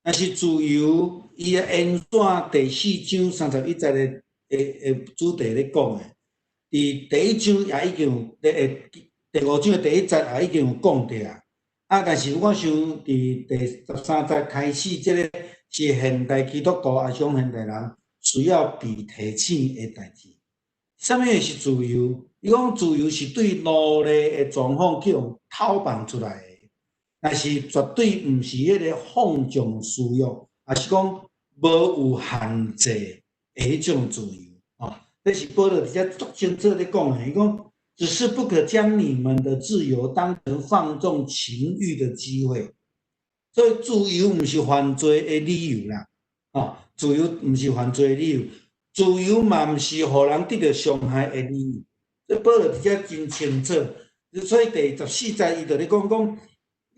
但是自由，伊的延續第四章31節的的的主題咧講的，佇第一章也已經有咧，第五章的第一節也已經有講著啊。啊，但是我想佇第13節開始，這个是現代基督徒抑是講現代人需要被提醒的代誌。啥物是自由？伊講自由是對奴隸的狀況去予偷放出來的。但是絕對毋是彼个放縱私欲，抑是講無有限制的彼種自由。吼，這是保羅佇遮足清楚咧講的。伊講，只是不可將你們的自由當成放縱情慾的機會。所以自由毋是犯罪的理由啦。吼，自由毋是犯罪的理由，自由嘛毋是予人得著傷害的理由。這保羅佇遮真清楚。所以第14節伊就咧講講。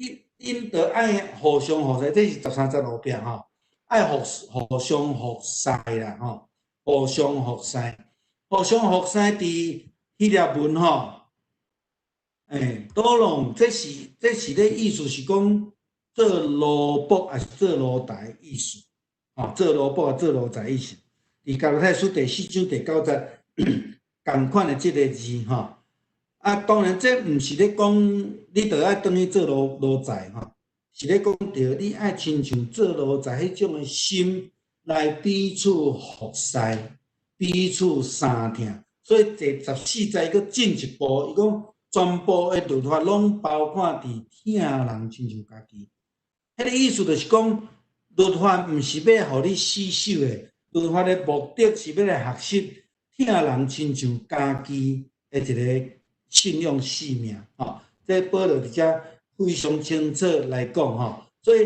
你𪜶著愛互相服侍，這是13節後壁吼，愛互互相服侍啦吼，互相服侍，互相服侍佇希臘文吼，欸，doulos，這是這是咧意思是講做奴僕抑是做奴才意思，吼，做奴僕抑做奴才意思。佇加拉太書第四章第九節，仝款的這个字吼。啊，當然這毋是咧講你著愛轉去做奴奴才吼，是咧講著你愛親像做奴才彼種的心來彼此服侍，彼此相疼。所以第14節閣進一步，伊講全部的律法攏包括佇疼人親像家己。彼个意思就是講，律法毋是欲予你死守的，律法的目的是欲來學習疼人親像家己的一个信仰使命，吼，這保羅佇遮非常清楚來講，吼，所以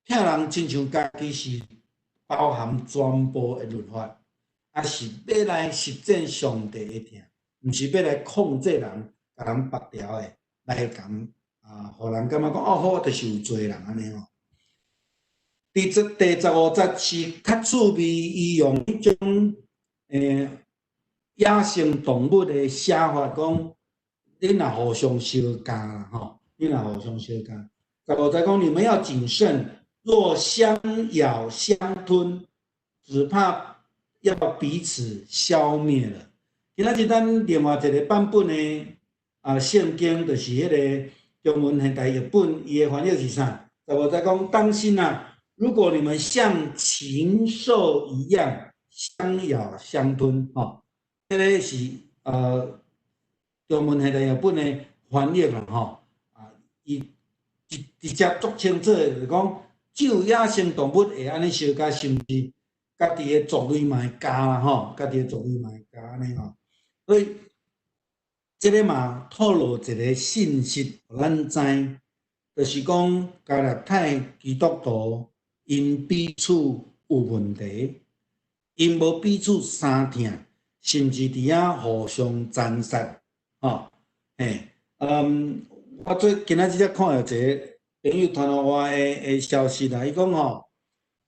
疼人親像家己是包含全部的律法，也是欲來實踐上帝的疼，毋是欲來控制人，共人縛牢的，來共啊，予人感覺講哦，好，我就是有罪人按呢吼。第15節是較趣味，伊用彼種野生動物的寫法講，恁若互相相咬啦吼，恁若互相相咬。15節講，你們要謹慎，若相咬相吞，只怕要彼此消滅了。今仔日咱另外一个版本的啊聖經，就是彼个中文現代譯本，伊的翻譯是啥？15節講，當心啊！如果你們像禽獸一樣相咬相吞，吼。這个是中文現代譯本的翻譯啦，吼啊，伊直直接足清楚的，就是講，只有野生動物會按呢相咬，甚至家己的族類嘛會咬啦，吼，家己的族類嘛會咬按呢吼。所以這个嘛透露一个信息，予咱知，就是講加拉太基督徒𪜶彼此有問題，𪜶無彼此相疼，甚至佇遐互相殘殺，吼，嘿，我最今仔日才看著一个朋友傳予我的消息啦，伊講吼，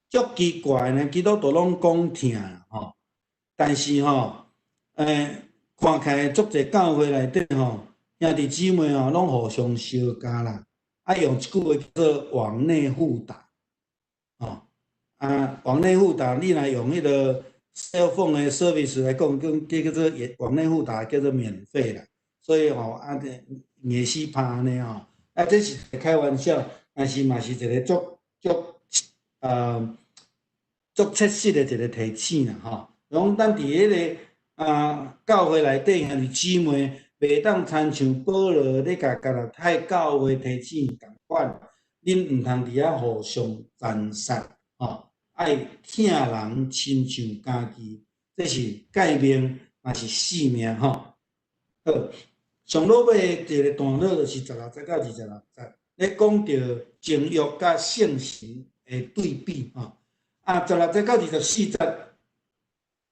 足奇怪呢，基督徒攏講疼吼，但是吼，看起來足濟教會內底吼，兄弟姊妹吼，攏互相相加啦，啊，用一句話叫做網內互打，吼，啊，網內互打，你若用彼個 cell phone 的 service 來講，叫做網內互打叫做免費啦，所以吼，啊，硬死拍按呢吼，啊，這是開玩笑，但是嘛是一個足切實的一個提醒啦，吼，講咱佇彼個教會內底兄弟姊妹，袂當親像保羅咧共加拉太教會提醒仝款，恁毋通佇遐互相殘殺，吼，愛疼人親像家己，這是誡命，嘛是使命，吼。好，上落尾一個段落就是16節到26節，咧講著情欲佮聖神的對比，吼。啊，16節到24節，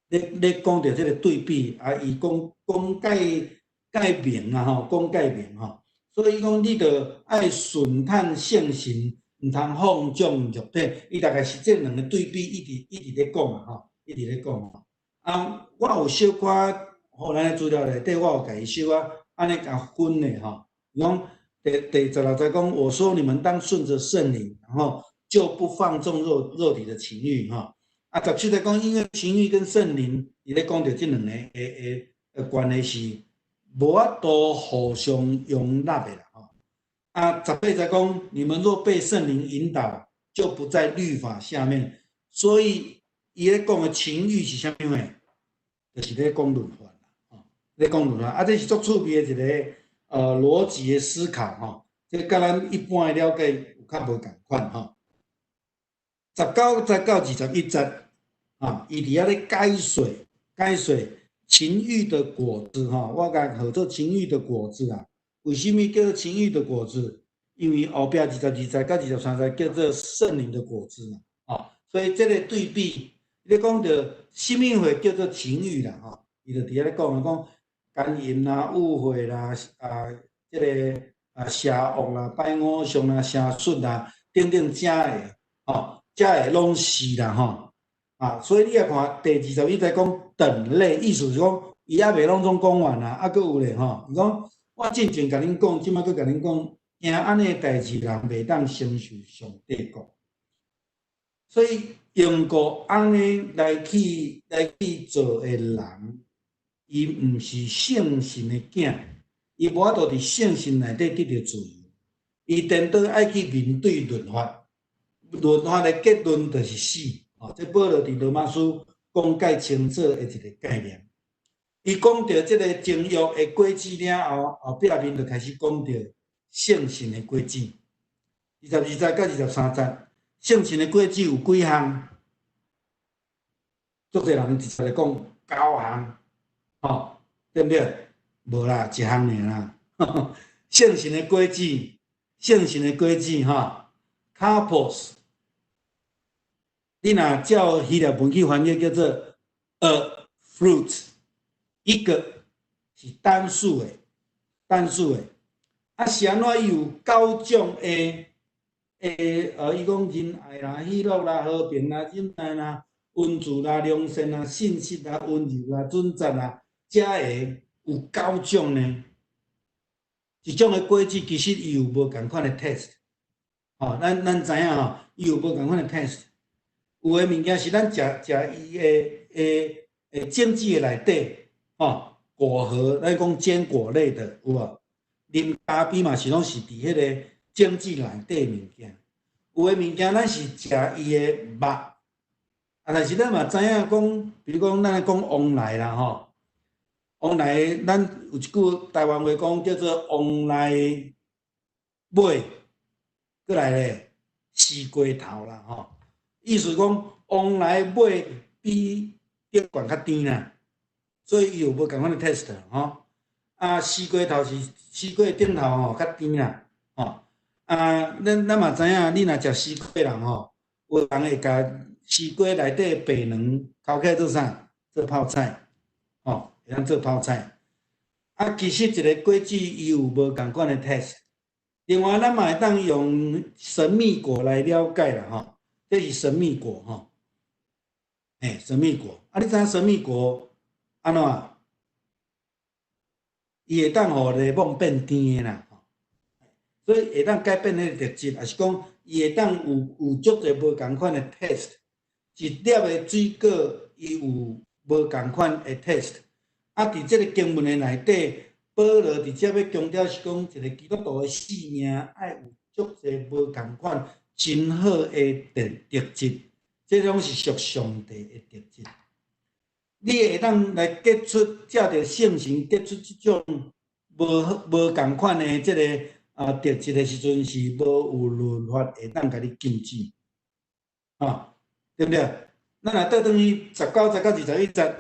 咧講著這個對比，啊，伊講講解明啊，吼，講解明吼，所以伊講你著愛順趁聖神，毋通放縱肉體。伊大概是這兩個對比，一直一直咧講啊，吼，一直咧講吼。啊，我有小可，予咱的資料內底，我有共伊小可按呢共分的吼。伊講第16節講，我說你們當順著聖靈，然後就不放縱肉體的情慾，吼。啊，17節講，因為情慾跟聖靈，伊咧講著這兩個的關係是無法度互相容納的啦，吼。啊，18節講，你們若被聖靈引導，就不在律法下面。所以，伊咧講的情慾是啥物貨？就是咧講律法啦，吼，咧講律法。啊，這是足趣味的一個邏輯的思考，吼。這佮咱一般的了解有較無仝款，吼。19節到21節，啊，伊佇遐咧解說解說情慾的果子，吼，我共號做情慾的果子啊。為啥物叫做情慾的果子？因為後壁22節到23節叫做聖靈的果子嘛，吼，所以這個對比，咧講著啥物貨叫做情慾啦，吼，伊就佇遐咧講講姦淫啦、污穢啦、啊，這個啊邪惡啦、拜偶像啦、邪術啦等等遮个，吼，遮个攏是啦，吼，啊，所以你也看第21節講等類，意思是講伊猶未攏總講完啊，猶閣有咧，吼，伊講我進前共恁講，這擺閣共恁講，行按呢代誌人袂當承受上帝國。所以用過按呢來去做的人，伊毋是聖神的囝，伊無法度佇聖神內底得著自由，伊顛倒愛去面對律法，律法的結論就是死。哦，這保羅佇羅馬書講解清楚的一個概念。伊講著這個情欲的果子了後，後壁面就開始講著聖神的果子。22節到23節，聖神的果子有幾項？足濟人直接來講九項，吼，對毋對？無啦，一項爾啦。聖神的果子，聖神的果子，吼，karpos。你若照希臘文去翻譯，叫做 a fruit，一個是單數的，單數的。啊，是按怎伊有九種的，伊講仁愛啦、喜樂啦、和平啦、忍耐啦、溫慈啦、良善啦、信實啦、溫柔啦、準則啦，遮个有九種呢。一種的果子其實伊有無仝款的 taste，吼，咱知影吼，伊有無仝款的 taste。有的物件是咱食食伊的種子的內底，吼，果核，咱講堅果類的有無？啉咖啡嘛是攏是佇彼個種子內底物件。有的物件咱是食伊的肉，啊，但是咱嘛知影講，比如講咱來講旺來啦吼，旺來咱有一句台灣話講叫做旺來尾，閣來咧西瓜頭啦吼，意思講旺來尾比頂懸較甜啦，所以伊有無仝款的 taste 吼。啊，西瓜頭是西瓜頂頭吼較甜啦，吼。啊，咱嘛知影，你若食西瓜人吼，有人會共西瓜內底白卵剾起來做啥？做泡菜，吼，會當做泡菜。啊，其實一個果子伊有無仝款的 taste。另外，咱嘛會當用神秘果來了解啦，吼，這是神秘果吼，欸，神秘果。啊，你知影神秘果按怎？伊會當予檸檬變甜的啦，所以會當改變彼個特質，抑是講伊會當有足濟無仝款的 taste。一粒的水果伊有無仝款的 taste。啊，佇這個經文的內底，保羅佇遮欲強調是講，一個基督徒的生命愛有足濟無仝款真好的特質，這攏是屬上帝的特質。你會當來結出藉著聖神結出這種無仝款的這個特質的時陣，是無有律法會當共你禁止，啊，對毋對？咱若倒轉去19節到21節，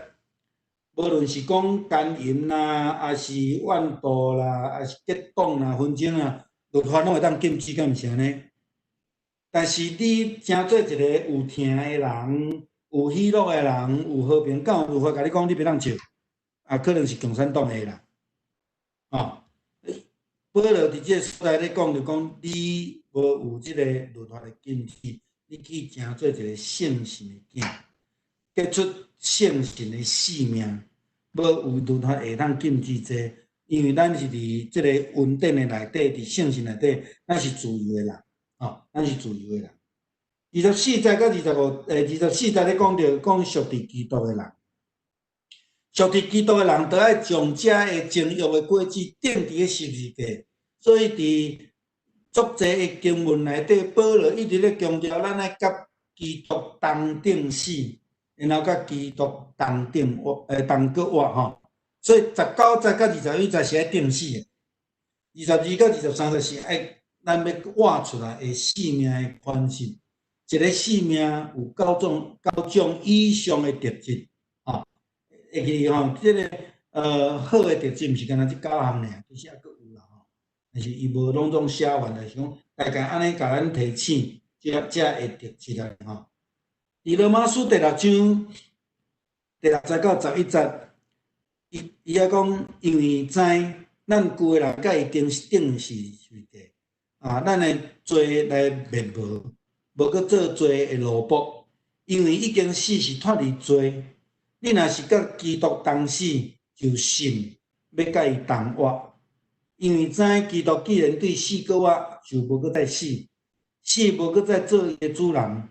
無論是講姦淫啦，抑是怨妒啦，抑是結黨啦、紛爭啦，律法攏會當禁止，敢毋是按呢？但是你成做一個有疼的人，有喜樂的人，有和平，敢有律法共你講，你袂當笑，啊，可能是共產黨的啦，啊，保羅佇這個所在咧講，就講你無有這個律法的禁止，你去成做一個聖神的囝，結出聖神的生命，無有律法會當禁止這個，因為咱是佇這個恩典的內底，佇聖神內底，咱是自由的人，吼，咱是自由的人。24節到25，24節咧講著講屬佇基督的人，屬佇基督的人，著愛將這个情欲的果子釘佇咧十字架。所以佇足濟的經文內底，保羅一直咧強調，咱愛佮基督同釘死，然後佮基督同釘活，同閣活吼。所以19節到21節是愛釘死的，22到23節是愛咱欲活出來的生命的款式。一個生命有九種以上的特質，吼，會記吼，這個好的特質，毋是干焦這九項爾，其實猶閣有啦吼，但是伊無攏總寫完，但是講大概按呢共咱提醒，這个特質來吼。佇羅馬書第六章第六節到11節，伊遐講，因為知咱舊的人佮伊釘釘死十字架，啊，咱的罪來滅無。無閣做罪的奴僕，因為已經死是脫離罪。你若是佮基督同死，就信欲佮伊同活。因為知基督既然對死閣活，就無閣再死，死無閣再做伊的主人。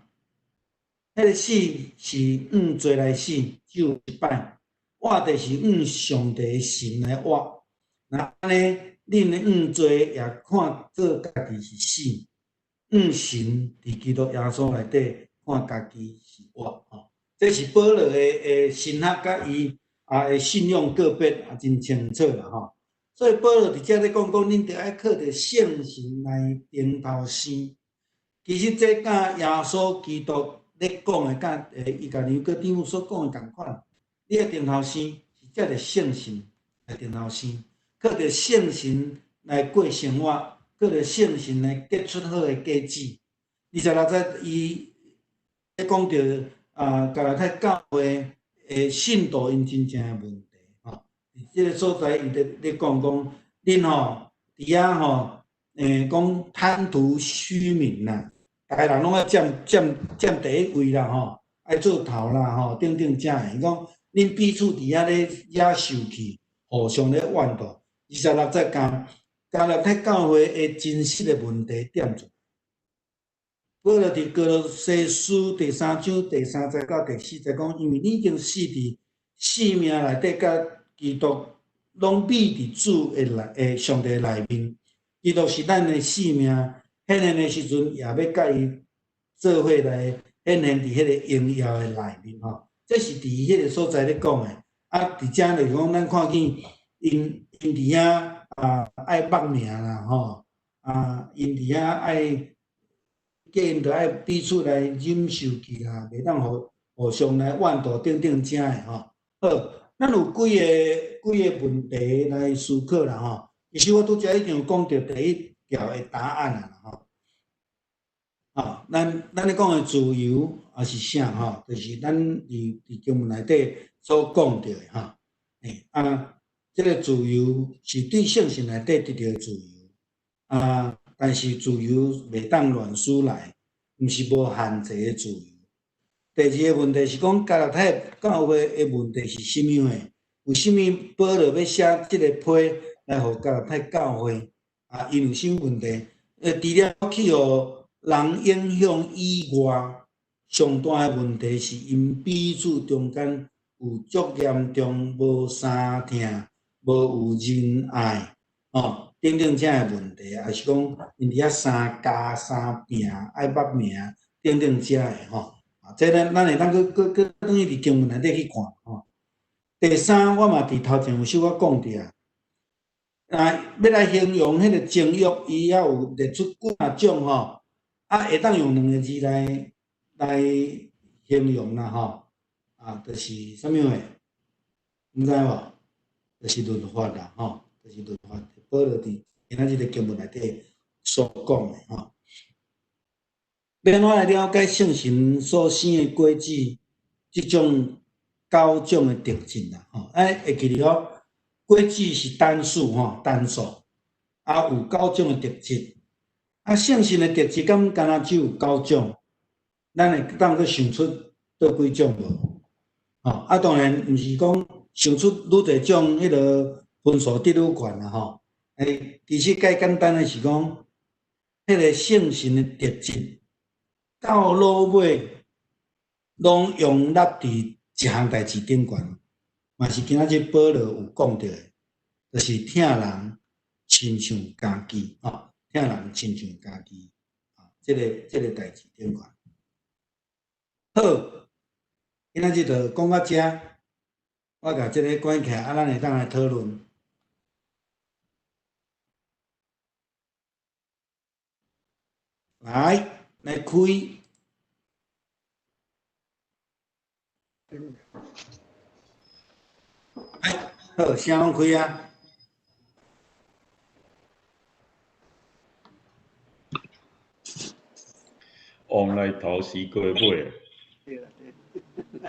彼個死是按罪來死，只有一擺；活就是按上帝的神來活。若按呢，恁按罪也看做家己是死。按神佇基督耶穌內底看家己是活吼，這是保羅的神學佮伊的信仰告別也真清楚啦吼。所以保羅佇遮咧講講，恁著愛靠著聖神來頂頭生。其實這佮耶穌基督咧講的，佮伊共尼哥底母所講的仝款。你愛頂頭生是藉著聖神來頂頭生，靠著聖神來過生活。靠著聖神來結出好的果子。26節，伊咧講著啊，加拉太教會的信徒𪜶真正的問題吼。佇這个所在，伊咧講講，恁吼佇遐吼，講貪圖虛名啦，逐个人攏愛佔第一位啦吼，愛做頭啦吼，等等遮的。伊講恁彼此佇遐咧惹受氣，互相咧怨妒。26節共加拉太教會的真實的問題點出。保羅佇歌羅西書第三章第三節到第四節講，因為你已經死佇生命內底，佮基督攏秘佇主的內，上帝內面。基督是咱的生命，顯現的時陣，也欲佮伊做伙來顯現佇彼个榮耀的內面吼。這是佇彼个所在咧講的。啊，佇遮就是講，咱看見𪜶佇遐啊愛網名啦吼，啊，𪜶佇遐愛叫𪜶著愛彼此來忍受氣啦，袂當互相來怨妒等等遮的吼。好，咱有幾個問題來思考啦吼。其實我拄才已經有講著第一條的答案啊吼。吼，咱咧講的自由抑是啥吼？就是咱佇經文內底所講著的吼。啊，這個自由是對聖神內底得著的自由啊，但是自由袂當亂使來，毋是無限制的自由。第二個問題是講加拉太教會的問題是啥物貨？為啥物保羅欲寫這個批來予加拉太教會？啊，𪜶有啥物問題？除了去予人影響以外，上大的問題是𪜶彼此中間有足嚴重無相疼、無有仁愛，吼等等這个問題，抑是講𪜶佇遐相加相拚、愛捌名等等這个吼。啊，這咱會當閣轉去佇經文內底去看吼。第三，我嘛佇頭前有小可講著啊，啊，欲來形容彼個情欲，伊猶有列出幾若種吼，啊，會當用兩個字來形容啦吼，啊，就是啥物貨？毋知無？就是律法啦吼，就是律法。保羅佇今仔日個經文內底所講的吼。欲按怎來了解聖神所生的果子，這種九種的特質啦，吼，哎，會記得哦，果子是單數吼，單數，啊，有九種的特質，啊，聖神的特質敢敢若只有九種？咱會當閣想出佗幾種無？吼，啊，當然毋是講想出愈濟種，彼个分數得愈懸啦，吼。欸，其實較簡單的是講，彼个聖神的特質到落尾，攏容納佇一項代誌頂懸，嘛是今仔日保羅有講著的，就是疼人親像家己，吼，疼人親像家己，啊，這個代誌頂懸。好，今仔日就講到遮，我共這个關起來，啊，咱會當來討論。來開。好，聲攏開啊！王來頭西瓜尾。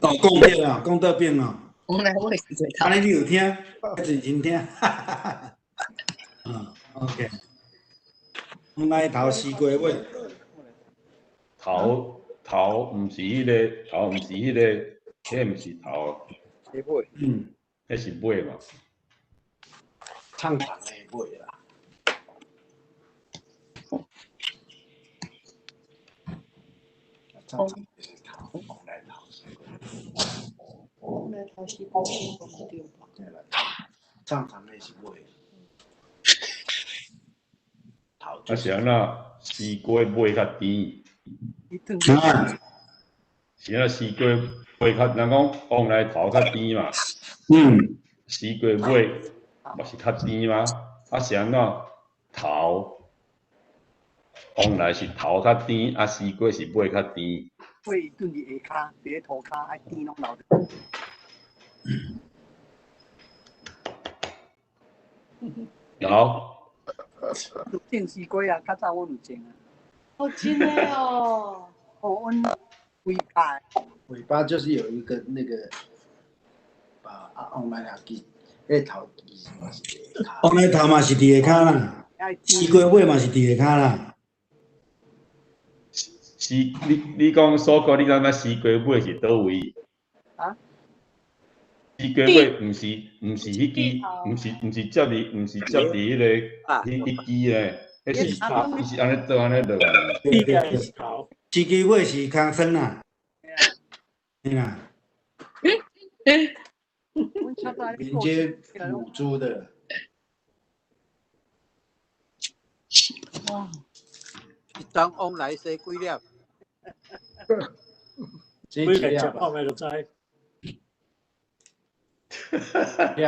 哦，講對啊，講倒邊哦。王來尾是最頭。按呢你有聽？認真聽。嗯，OK。王來頭西瓜尾。頭毋是彼个，頭毋是彼个，彼毋是頭。尾。嗯。彼是尾嘛？唱长的尾啦。唱长的是头，王来头西瓜。王来头西瓜尾，对吧？对啦，唱长的是尾。头。啊是按怎？西瓜尾較甜。啊。是按怎西瓜尾較，人講王來頭較甜嘛。嗯。西瓜尾嘛是較甜嗎？啊是按怎頭？王來是頭較甜，啊西瓜是尾較甜。尾轉佇下跤，佇咧塗跤，愛甜攏留著。有。有種西瓜啊，較早阮有種啊。哦，真的哦。哦，阮尾巴。尾巴就是有一個那個，把啊王來頭其，彼頭其實嘛是佇下跤。王來頭嘛是佇下跤啦，西瓜尾嘛是佇下跤啦。西，你講所講，你感覺西瓜尾是佗位？啊？西瓜尾毋是彼支，毋是接佇，毋是接佇彼個，彼支咧，彼是伊是按呢倒按呢落來。對對對，西瓜尾是尻川啦。嘿啦。連接母豬的。哇！一張王來生幾粒？幾粒？食泡麵就知。粒。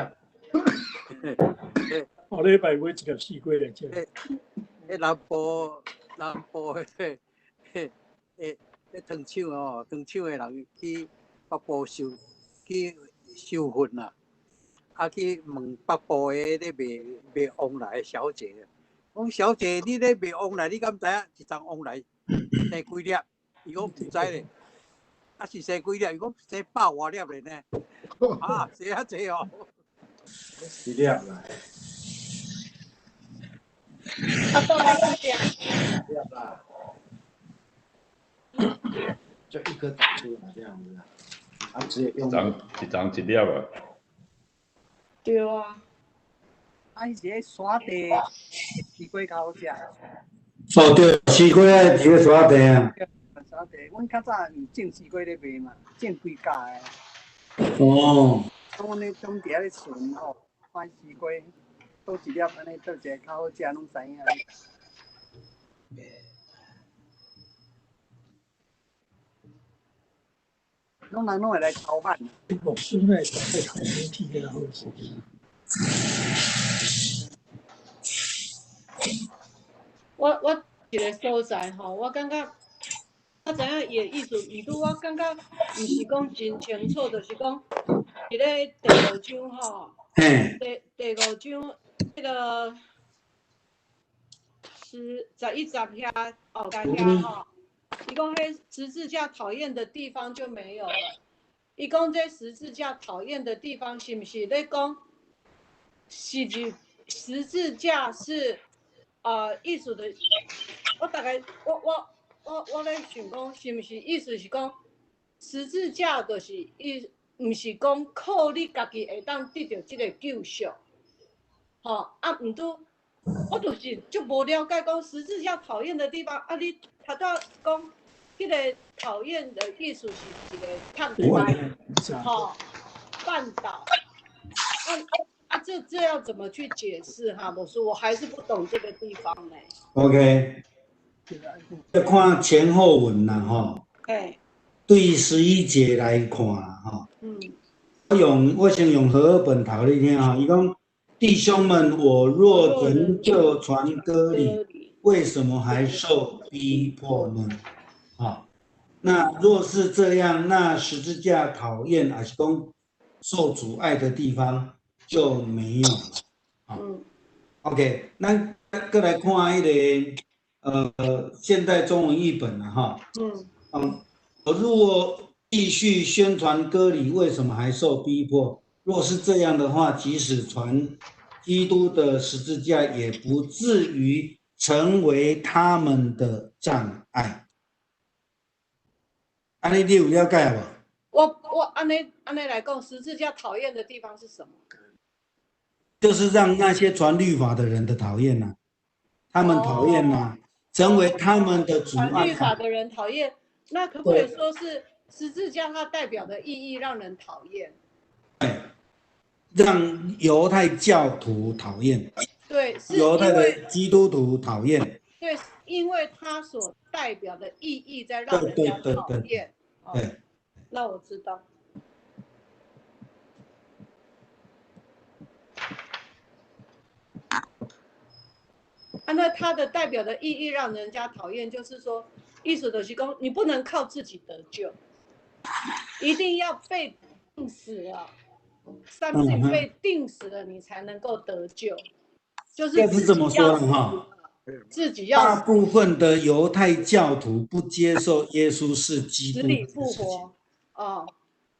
我禮拜買一粒西瓜來食。彼南部彼个糖廠哦，糖廠的人去北部收去收粉啦。啊去问北部的咧卖卖旺来的小姐，讲小姐，你咧卖旺来，你敢知影一丛旺来生几粒？伊讲毋知咧，啊是生几粒？伊讲生百外粒咧呢。啊，生遐济哦。一粒啦。啊，到底是啥？一粒啦。就一颗打出来这样子，啊，直接用。一丛一丛一粒啊。对啊。啊，伊是咧山地西瓜较好食。哦，对，西瓜爱伫咧山地啊。山地，阮较早有种西瓜咧卖嘛，种规架的。哦。阮咧种伫遐咧存吼，买西瓜，倒一粒按呢，倒一个较好食，拢知影。拢人拢会来偷挽。牧师那会头天较好势。我一个所在吼，我感觉我知影伊的意思，毋过我感觉毋是讲真清楚，就是讲伫咧第五章吼，第五章彼个11节遐后加遐吼，伊讲彼十字架讨厌的地方就没有了。伊讲这十字架讨厌的地方是毋是咧讲十字架是意思的？我大概我咧想讲，是毋是意思是讲十字架就是意，毋是讲靠你家己会当得到这个救赎，吼啊，毋拄我就是足无了解讲十字架讨厌的地方啊，你头拄讲彼个讨厌的意思是一个探歪，吼，绊倒，啊，这要怎么去解释哈？我说我还是不懂这个地方呢。 OK。要看前后文啦，吼。对11节来看啦，吼。我先用和合本读你听吼，伊讲：弟兄们，我若仍旧传割礼，为什么还受逼迫呢？啊，那若是这样，那十字架讨厌还是讲受阻碍的地方就没有了。啊，OK，咱阁来看彼个。现代中文译本了哈。我如果继续宣传割礼，为什么还受逼迫？若是这样的话，即使传基督的十字架，也不至于成为他们的障碍。按呢，你有了解无？我按呢来讲，十字架讨厌的地方是什么？就是让那些传律法的人的讨厌呐，他们讨厌呐。成为他们的阻碍。传律法的人讨厌，那可不可以说是十字架它代表的意义让人讨厌？对，让犹太教徒讨厌。对，犹太的基督徒讨厌。对，因为它所代表的意义在让人家讨厌。对，那我知道。啊，那它的代表的意义让人家讨厌，就是说，意思就是说，你不能靠自己得救，一定要被定死了，三次被定死了，你才能够得救。就是是这么说的哈，自己要。大部分的犹太教徒不接受耶稣是基督，死里复活，哦，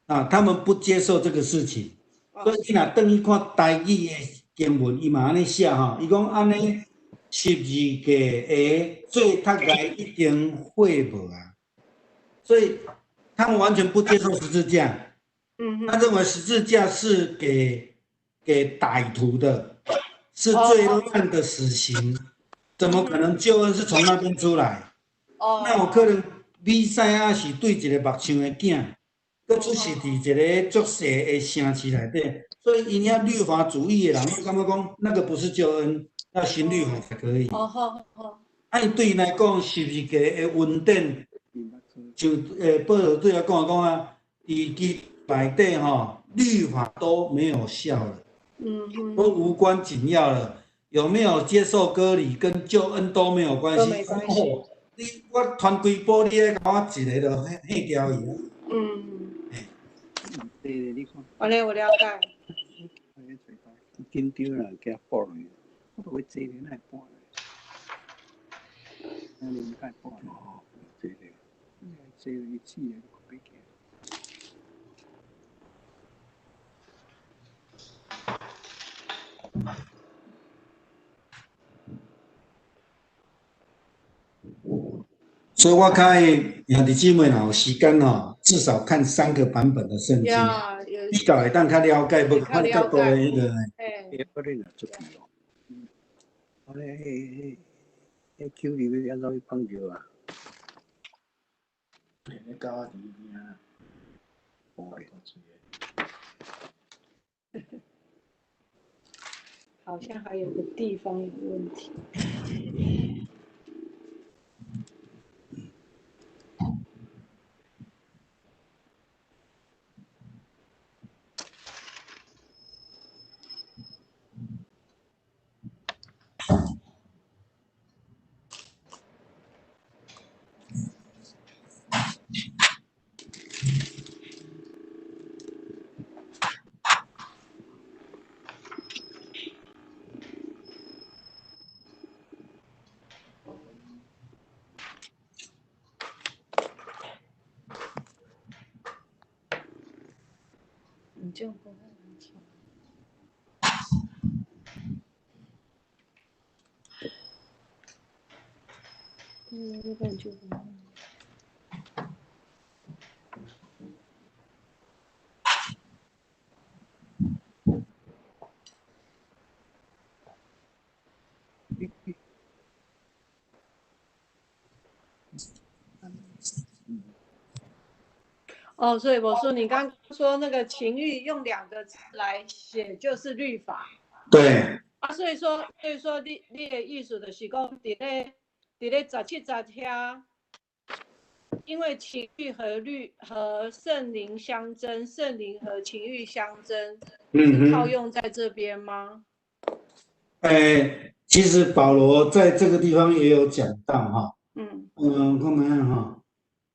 啊，他们不接受这个事情，所以你若转去看台语的经文，伊嘛按呢写哈，伊讲按呢。十字架的做读来一定会无啊，所以他们完全不接受十字架。他认为十字架是给歹徒的，是最烂的死刑，怎么可能救恩是从那边出来？那有可能弥赛亚是对一个木匠的囝，阁出世伫一个足细的城市内底，所以𪜶遐律法主义的人，我感觉讲那个不是救恩。要行律法才可以。哦，好好。啊，伊对𪜶来讲，十字架的恩典，就保罗对我讲讲啊，伫基督内底吼，律法都没有效了，都无关紧要了。有没有接受割礼跟救恩都没有关系。没关系。你我传规波，你来共我一个就吓掉去。对，你看。按呢有了解。緊張啦，驚破落去。我都會坐咧，哪會半？啊，你毋該半哦，坐咧，坐咧，試咧，別驚。所以我較會兄弟姊妹若有時間吼，至少看三個版本的聖經，比較會當較了解，無看較多的彼個。欸，我咧若出去哦，我咧彼彼彼手裡欲按怎去放尿啊？咧狗仔伫边仔，哦，好像還有個地方有問題。你這樣不會很巧。對，要不然就不。哦，所以我說你剛說那個情欲用兩個字來寫就是律法。對。啊，所以說，你的意思就是講，佇咧17節遐，因為情欲和律和聖靈相爭，聖靈和情欲相爭，是套用在這邊嗎？其實保羅在這個地方也有講到哈。看看哈。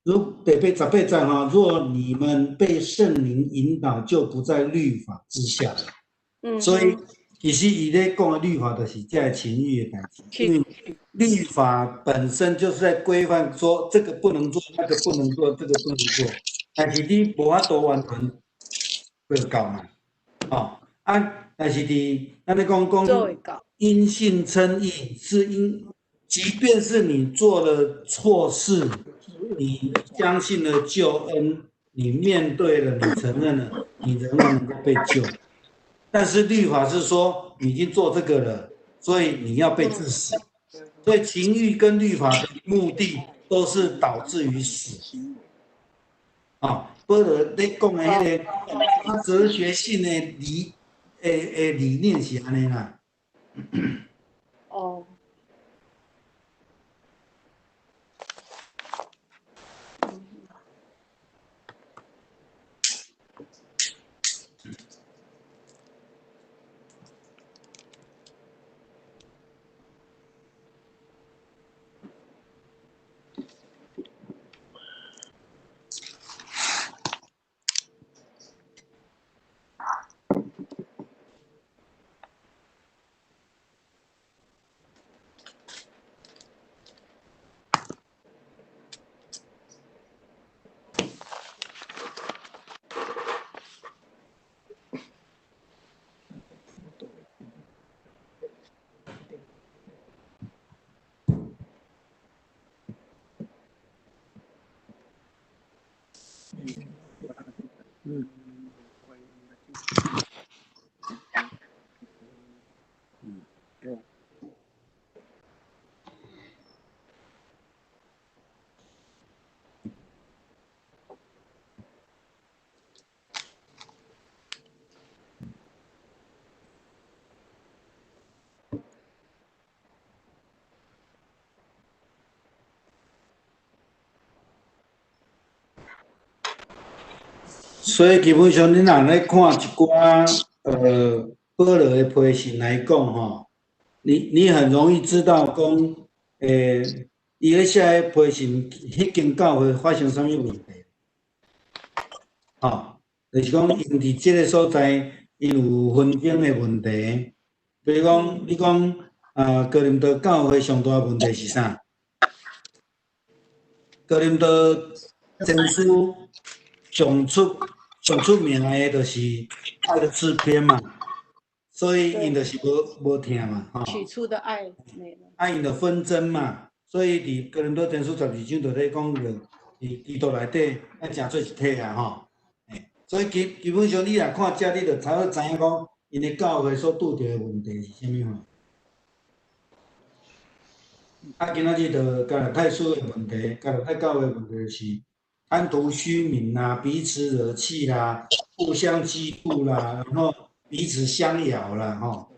如第八十八節哈，若你們被聖靈引導，就不在律法之下了。所以其實伊咧講的律法，就是這個情欲的代誌。因為律法本身就是在規範，說這個不能做，那個不能做，這個不能做。但是你無法度完全做到嘛？哦啊，但是佇咱咧講講因信稱義，是因，即便是你做了錯事。你相信了救恩，你面對了，你承認了，你仍然能夠被救。但是律法是說你已經做這個了，所以你要被治死。所以情欲跟律法的目的都是導致於死。啊，保羅咧講的彼個，他哲學性的理念是按呢啦。哦。所以基本上，你若咧看一寡保羅的批信來講吼，你很容易知道講，伊咧寫的批信，彼間教會發生啥物問題，吼，就是講因佇這個所在， 𪜶有纷争的问题。比如讲，你讲啊，哥林多教会上大问题是啥？哥林多前书上出名的，就是爱的诗篇嘛，所以𪜶就是无疼嘛，吼。起初的爱没了。啊，𪜶就纷争嘛，所以伫哥林多前书12章就咧讲著，伫基督内底爱成做一体啊，吼。所以基本上你若看遮，你就差不多知影讲，𪜶的教会所拄著的问题是啥物货。啊，今仔日就加拉太书的问题，加拉太教会的问题是贪图虚名啦，彼此惹气啦，互相嫉妒啦，然后彼此相咬啦，吼，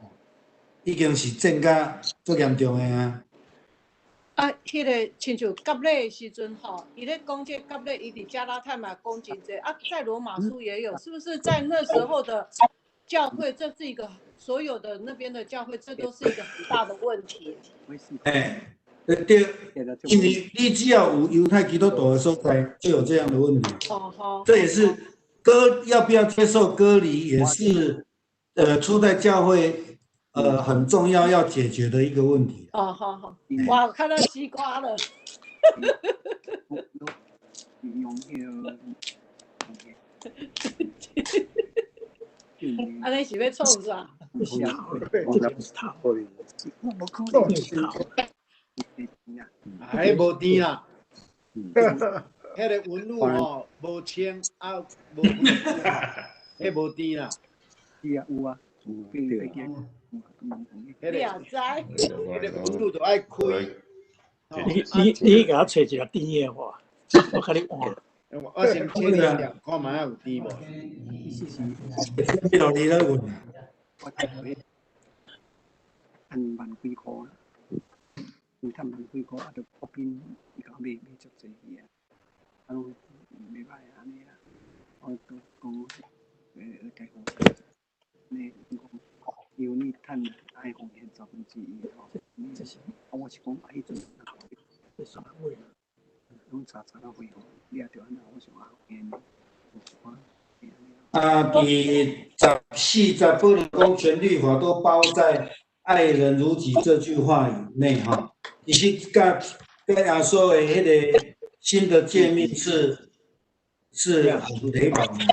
已经是战甲足严重的啊。啊，彼个亲像割礼的时阵吼，伊咧讲这割礼，伊伫加拉太嘛讲真济啊，在罗马书也有，是不是在那时候的教会，这是一个所有的那边的教会，这都是一个很大的问题。哎，对，因为你只要有犹太基督徒的所在，就有这样的问题。哦吼，这也是割要不要接受割礼，也是初代教会很重要要解决的一个问题。哦，好好，哇，我看到西瓜了。按呢是欲创啥？啊，彼无甜啦，彼个纹路吼无清啊，无彼无甜啦。是啊，有啊，对。你也知？彼个纹路都爱开。你共我揣一个甜的话，我共你换。我先切一粒，看觅有甜无？你落你咧问。趁万几箍，有趁万几箍，啊，就国宾伊共买买足济去啊，啊，拢袂歹按呢啦。我都讲，解放，呢讲，因为你趁爱奉献1/10吼，啊，我是讲啊，彼阵，拢查查到恢复，你也著按怎，我想啊，奉献有一寡。啊，伫14节保罗讲全律法都包在爱人如己这句话以内哈。其实佮耶稣的彼个新的诫命是很雷同的。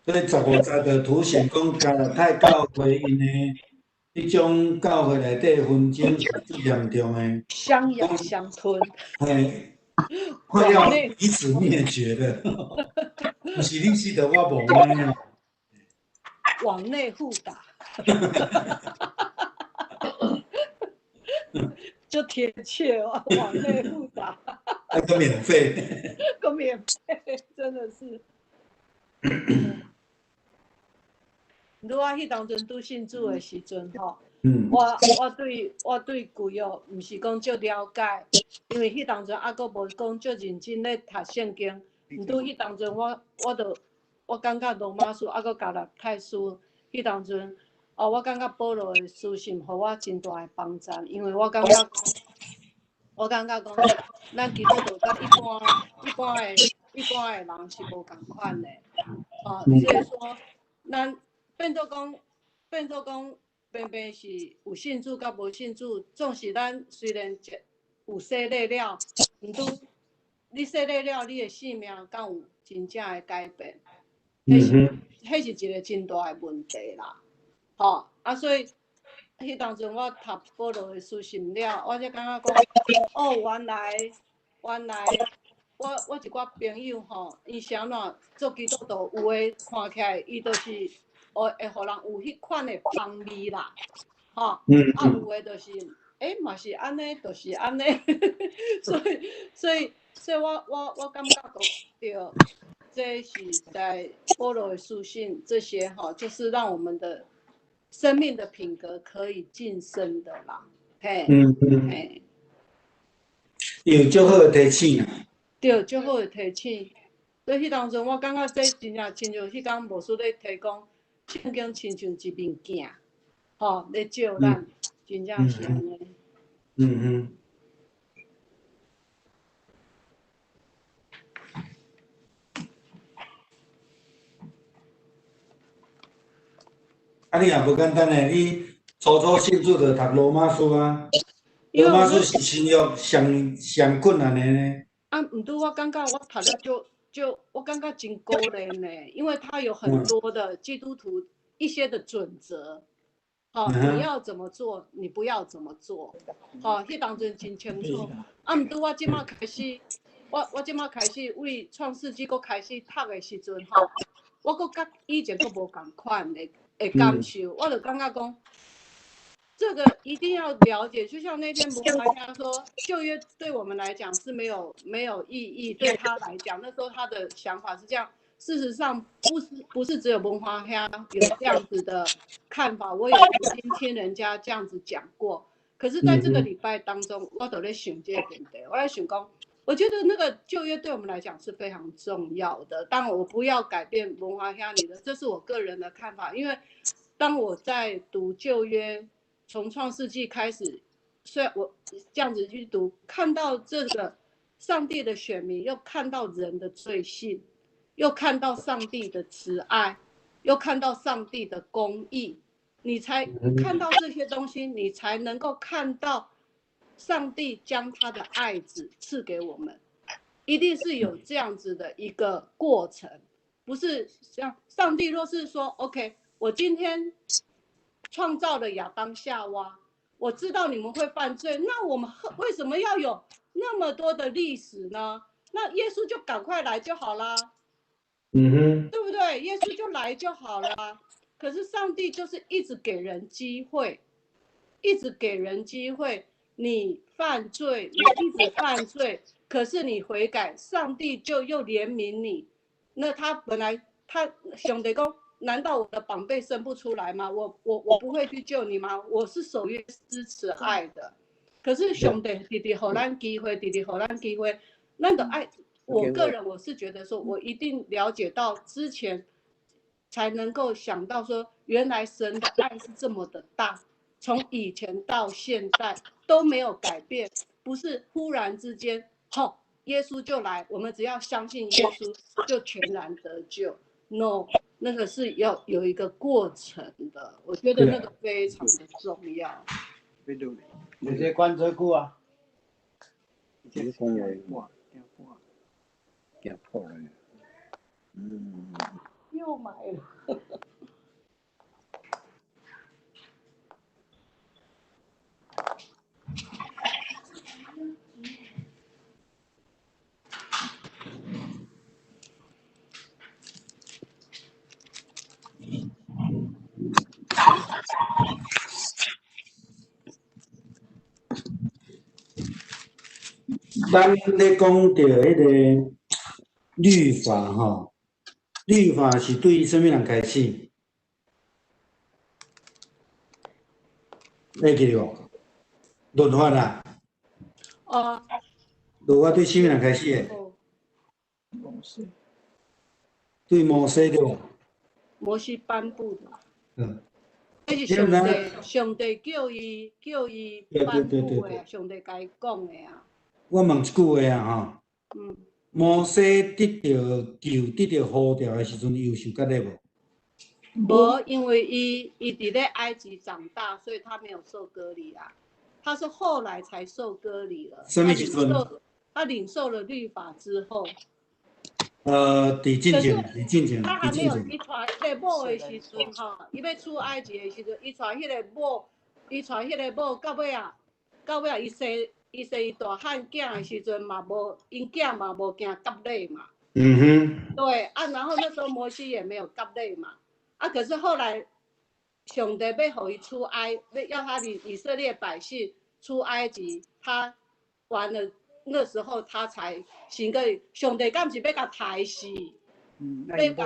所以15节就凸显讲加拉太教会𪜶的彼种教会内底纷争是最严重的，相咬相吞，嘿，快要彼此灭绝了。毋是你死就我亡按呢。往内互打，就贴切哦，往内互打。还阁免费，阁免费，真的是。如我彼当阵拄信主的时阵吼，我对旧约毋是讲足了解，因为彼当阵犹阁无讲足认真咧读圣经。毋拄彼当阵我感觉罗马书犹阁加拉太书，彼当阵哦，我感觉保罗的书信予我真大的帮助，因为我感觉讲，我感觉讲，咱基督徒佮一般的人是无仝款的，哦，所以说咱。变做讲，平平是有信主佮无信主，总是咱虽然有洗礼了，毋拄你洗礼了，你的生命敢有真正的改变？彼是一个真大的问题啦，吼啊！所以彼当阵我读保罗的书信了，我才感觉讲，哦，原来我一寡朋友吼，𪜶是按怎做基督徒，有的看起来伊就是。哦，会予人有彼款的芳味啦，吼，啊，有的就是，嘛是按呢，就是按呢，所以我感觉讲对，这是在保罗的书信这些吼，就是让我们的生命的品格可以晋升的啦，嘿，嘿，有足好的提醒。对，足好的提醒。所以彼当阵我感觉这真正亲像彼工牧师咧提讲。圣经亲像一面镜，吼，咧救咱，真正是按呢。啊，你也無簡單嘞，你初初信主就讀羅馬書啊，羅馬書是新約上上困難的呢。啊，毋過我感覺我讀了就我感覺真孤單呢，因為他有很多的基督徒一些的準則，吼，你要怎麼做，你不要怎麼做，吼，彼當陣真清楚。啊，毋過我這馬開始，我這馬開始為創世紀閣開始讀的時陣，吼，我閣佮以前閣無仝款的。會感受，我就感覺講，這個一定要了解。就像那天文華兄說，舊約對我們來講是沒有意義，對他來講，那時候他的想法是這樣。事實上，不是只有文華兄有這樣子的看法，我也曾經聽人家這樣子講過。可是，在這個禮拜當中，我都在想這個問題，我在想講，我覺得那個舊約對我們來講是非常重要的。當然，我不要改變文華兄你的，這是我個人的看法。因為當我在讀舊約，從創世紀開始，雖然我這樣子去讀，看到這個上帝的選民，又看到人的罪性，又看到上帝的慈愛，又看到上帝的公義，你才看到這些東西，你才能夠看到上帝將他的愛子賜給我們，一定是有這樣子的一個過程，不是像上帝若是說 OK，我今天創造了亞當夏娃，我知道你們會犯罪，那我們為什麼要有那麼多的歷史呢？那耶穌就趕快來就好啦，對不對？耶穌就來就好了。可是上帝就是一直給人機會，一直給人機會。你犯罪，你一直犯罪，可是你悔改，上帝就又憐憫你。那他本來他上帝講，難道我的寶貝生不出來嗎？我不會去救你嗎？我是守約施慈愛的。可是上帝直直予咱機會，直直予咱機會，咱就愛。我個人我是覺得說，我一定了解到之前，才能夠想到說，原來神的愛是這麼的大，從以前到現在都沒有改變，不是忽然之間，吼，耶穌就來，我們只要相信耶穌就全然得救。No，那個是要有一個過程的，我覺得那個非常的重要。你這關這久啊？你講話，驚破了。又買了。咱咧講著彼個律法吼，律法是對啥物人開始？會記得無？律法啦。哦。律法對啥物人開始的？摩西。對摩西對無？摩西頒布的。這是上帝叫伊頒布的，上帝共伊講的啊。我問一句話啊，吼。摩西得著救、得著呼召的時陣，伊有受割禮無？無，因為伊佇咧埃及長大，所以他沒有受割禮啊。他是後來才受割禮了。啥物時陣？他領受了律法之後。佇進前，佇進前，他還沒有伊帶彼個某的時陣吼，伊欲出埃及的時陣，伊帶彼個某，伊帶彼個某到尾啊，到尾啊，伊生伊大漢囝的時陣嘛無，𪜶囝嘛無行割禮嘛。對啊，然後那時候摩西也沒有割禮嘛。啊，可是後來上帝欲予伊出埃，欲他以色列百姓出埃及，他完了那時候他才行個上帝敢是欲共刣死，欲共欲共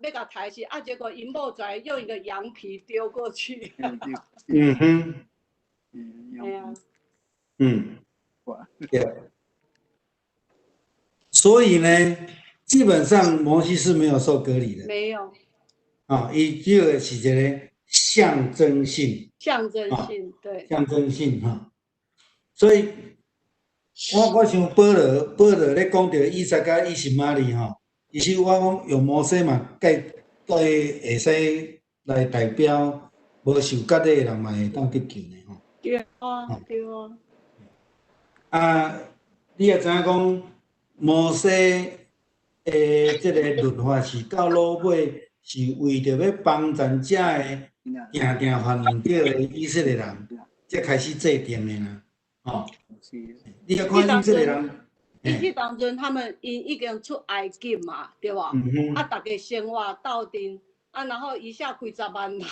欲共刣死，啊，結果𪜶某就用一個羊皮丟過去。對啊。對。所以呢，基本上摩西是沒有受割禮的。沒有。啊，伊這個是一個象征性。象征性，对。象征性哈，所以我想保罗咧讲著以撒佮以实玛利吼，其实我讲用摩西嘛，盖盖会使来代表无受割礼的人嘛会当得救呢吼。对啊，对啊。啊，你也知影讲摩西的这个律法是到落尾是为著欲帮助遮个定定犯毋对的以色列人，才开始制定的啦，吼。你来看以色列人，伊彼当阵他们𪜶已经出埃及嘛，对无？啊，逐家生活斗阵，啊，然后一下几十万人，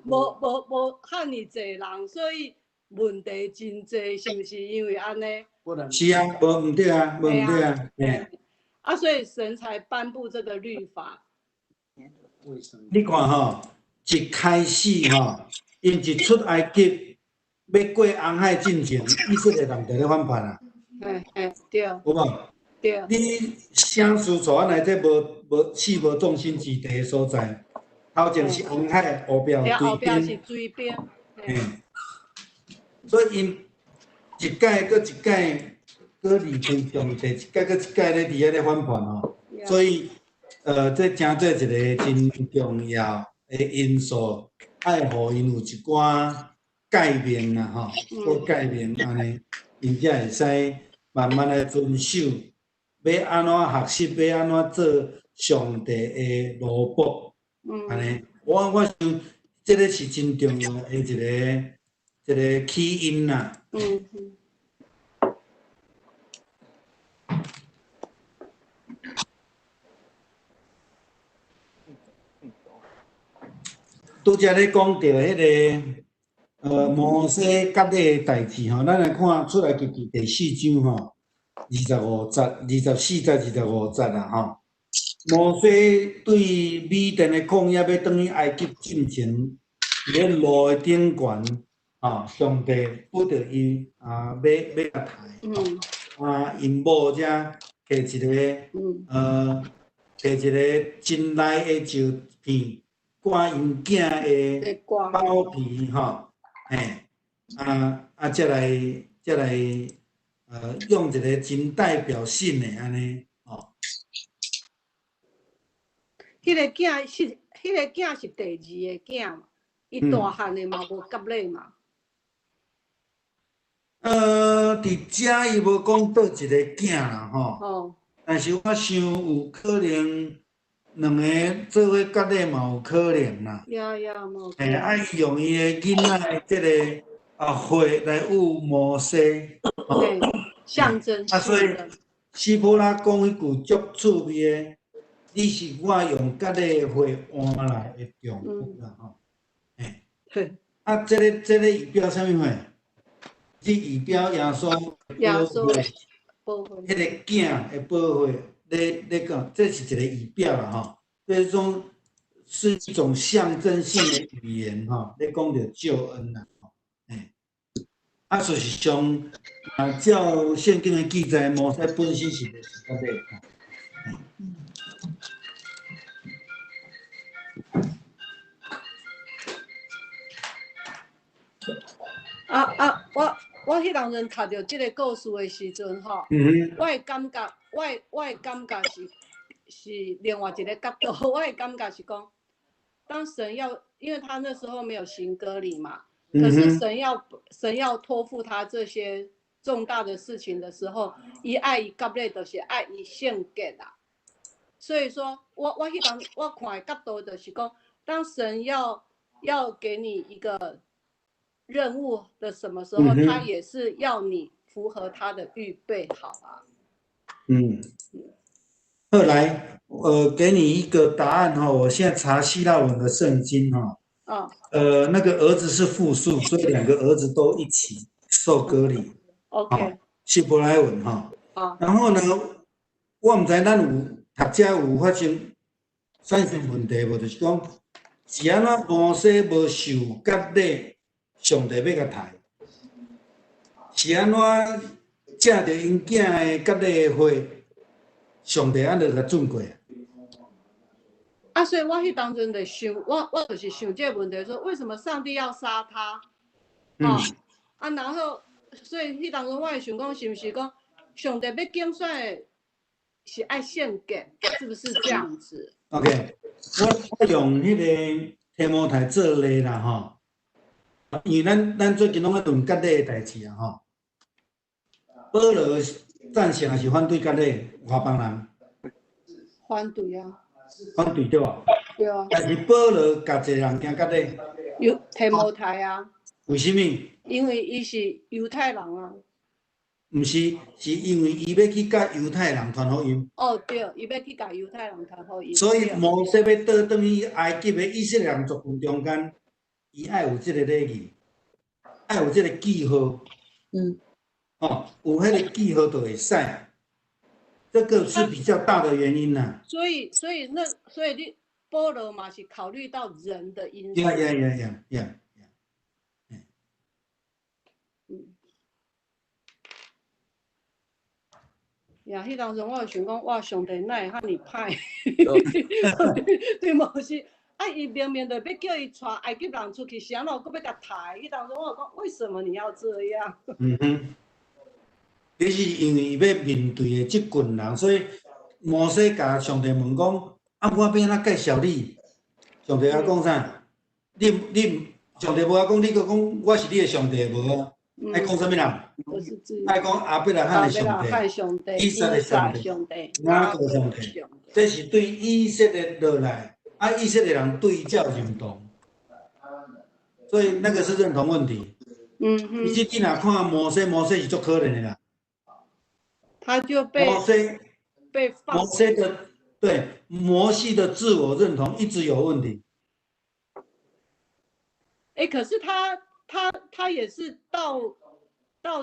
无无无遐尔济人，所以问题真济，是毋是因为按呢？是啊，无毋对啊，无毋对啊，嘿。啊，所以神才颁布这个律法。你看吼，一开始吼，𪜶一出埃及，欲过红海进前，以色列人就咧反叛啊。嘿嘿，对。有无？对。你啥事做按呢？这无无四无众心之地的所在，头前是红海，后壁有后壁是水兵。嘿。所以𪜶一届阁一届，阁离开上帝，一届阁一届咧伫遐咧反叛吼。所以，这成做一个真重要的因素，爱予𪜶有一寡诫命啦吼，阁诫命按呢，𪜶才会使慢慢来遵守，欲按怎学习，欲按怎做上帝的奴仆，按呢，我想这个是真重要的一个起因啦。拄才咧讲著彼个，摩西割礼的代志吼，咱来看出埃及记第四章吼，25节、24节、25节啦吼。摩西对米甸的旷野欲转去埃及进前，伫咧路的顶悬，吼，上帝拄著伊啊，欲共刣，啊，𪜶某才提一个，提一个真利的石片。挂𪜶囝的包皮吼，嘿，啊啊，才来，用一个真代表性的按呢，吼。彼个囝是第二个囝嘛，伊大汉的嘛无割礼嘛。伫遮伊无讲佗一个囝啦，吼。但是我想有可能。两个做伙割礼嘛有可能啦。呀呀，嘛有。嘿，啊，伊用伊的囡仔的这个啊血来捂摩西。对，象征。啊，所以希波拉讲彼句足趣味的，你是我用割礼的血换来的丈夫啦，吼。嘿。啊，这个预表啥物货？这预表耶稣宝血，彼个囝的宝血。咧讲，这是一个预表啦，吼，这种是一种象征性的语言，吼，咧讲著救恩啦，吼，嘿，啊，事实上，啊，照圣经的记载，摩西本身是袂受割礼。啊啊，我彼当阵读著这个故事的时阵，吼，我的感觉。我的感觉是另外一个角度，我的感觉是讲，当神要，因为他那时候没有行割礼嘛，可是神要托付他这些重大的事情的时候，伊爱伊割礼，就是爱伊圣洁啦。所以说，我彼当我看的角度就是讲，当神要给你一个任务的什么时候，他也是要你符合他的预备好啊。后来，给你一个答案哈，我现在查希腊文的圣经哈，那个儿子是复数，所以两个儿子都一起受割礼。 OK。希伯来文哈。然后呢，我毋知咱有读者有发生产生问题无？就是讲，是按怎摩西无受割礼，上帝欲共刣？是按怎藉著𪜶囝的割礼的血，上帝按就共准过啊？啊，啊，所以我彼當陣就想，我就是想這個問題，說為什麼上帝要殺他？哦，啊，然後所以彼當陣我會想講，是毋是講上帝欲揀選的是愛聖潔，是不是這樣子？OK，我用彼個提摩太做例啦，吼，因為咱最近攏咧論割禮的代誌啊，吼。保羅贊成還是反對割禮？外邦人？反對啊。反對對無？對啊。但是保羅共一個人行割禮。猶提摩太啊。為啥物？因為伊是猶太人啊。毋是，是因為伊欲去佮猶太人傳福音。哦，對，伊欲去共猶太人傳福音。所以摩西欲倒轉去埃及的以色列人族群中間，伊愛有這個禮儀，愛有這個記號。哦，有彼個記號就會使，這個是比較大的原因啦。所以你保羅嘛是考慮到人的因素。 Yeah。 呀，彼當陣我就想講，哇，上帝哪會遐爾歹？對無是，啊，伊明明就欲叫伊帶埃及人出去，是按怎閣欲共刣？彼當陣我就講，為什麼你要這樣？嗯哼，這是因為伊欲面對的這群人，所以摩西共上帝問講：啊，我欲按怎介紹你？上帝啊講啥？你上帝無啊講，你閣講我是你的上帝無啊？愛講啥物人？愛講亞伯拉罕的上帝、以撒的上帝、雅各上帝，這是對以色列落來，啊，以色列人對照認同，所以那個是認同問題。其實你若看摩西，摩西是足可憐的啦。他就被摩西被摩西的對摩西的自我認同一直有問題。欸，可是他也是到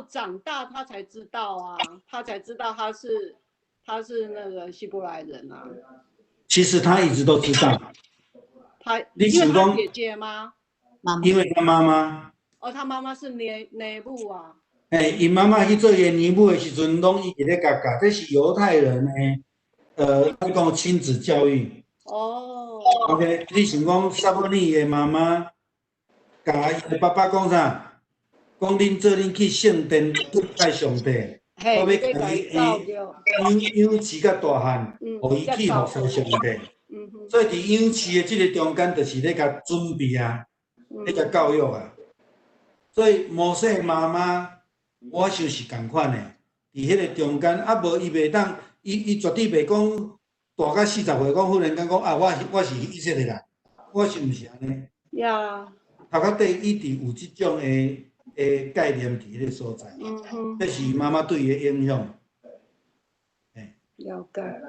長大他才知道啊，他才知道他是那個希伯來人啊。其實他一直都知道。他因為他姐姐嗎？因為他媽媽。哦，他媽媽是尼母啊。欸，伊媽媽去做伊的尼母的時陣，攏一直咧共教，這是猶太人的，講親子教育。哦。 OK，你想講撒母耳的媽媽，共伊的爸爸講啥？講恁做恁去聖殿敬拜上帝，我欲共伊養養飼甲大漢，予伊去服侍上帝。所以佇養飼的這個中間，就是咧共準備啊，咧共教育啊。所以摩西媽媽，我想是仝款的，佇彼個中間，啊無伊袂當，伊絕對袂講大甲40歲，講忽然間講啊，我是以色列人，我是毋是按呢？呀。頭殼底一直有這種的概念佇彼個所在，這是媽媽對伊的影響。了解。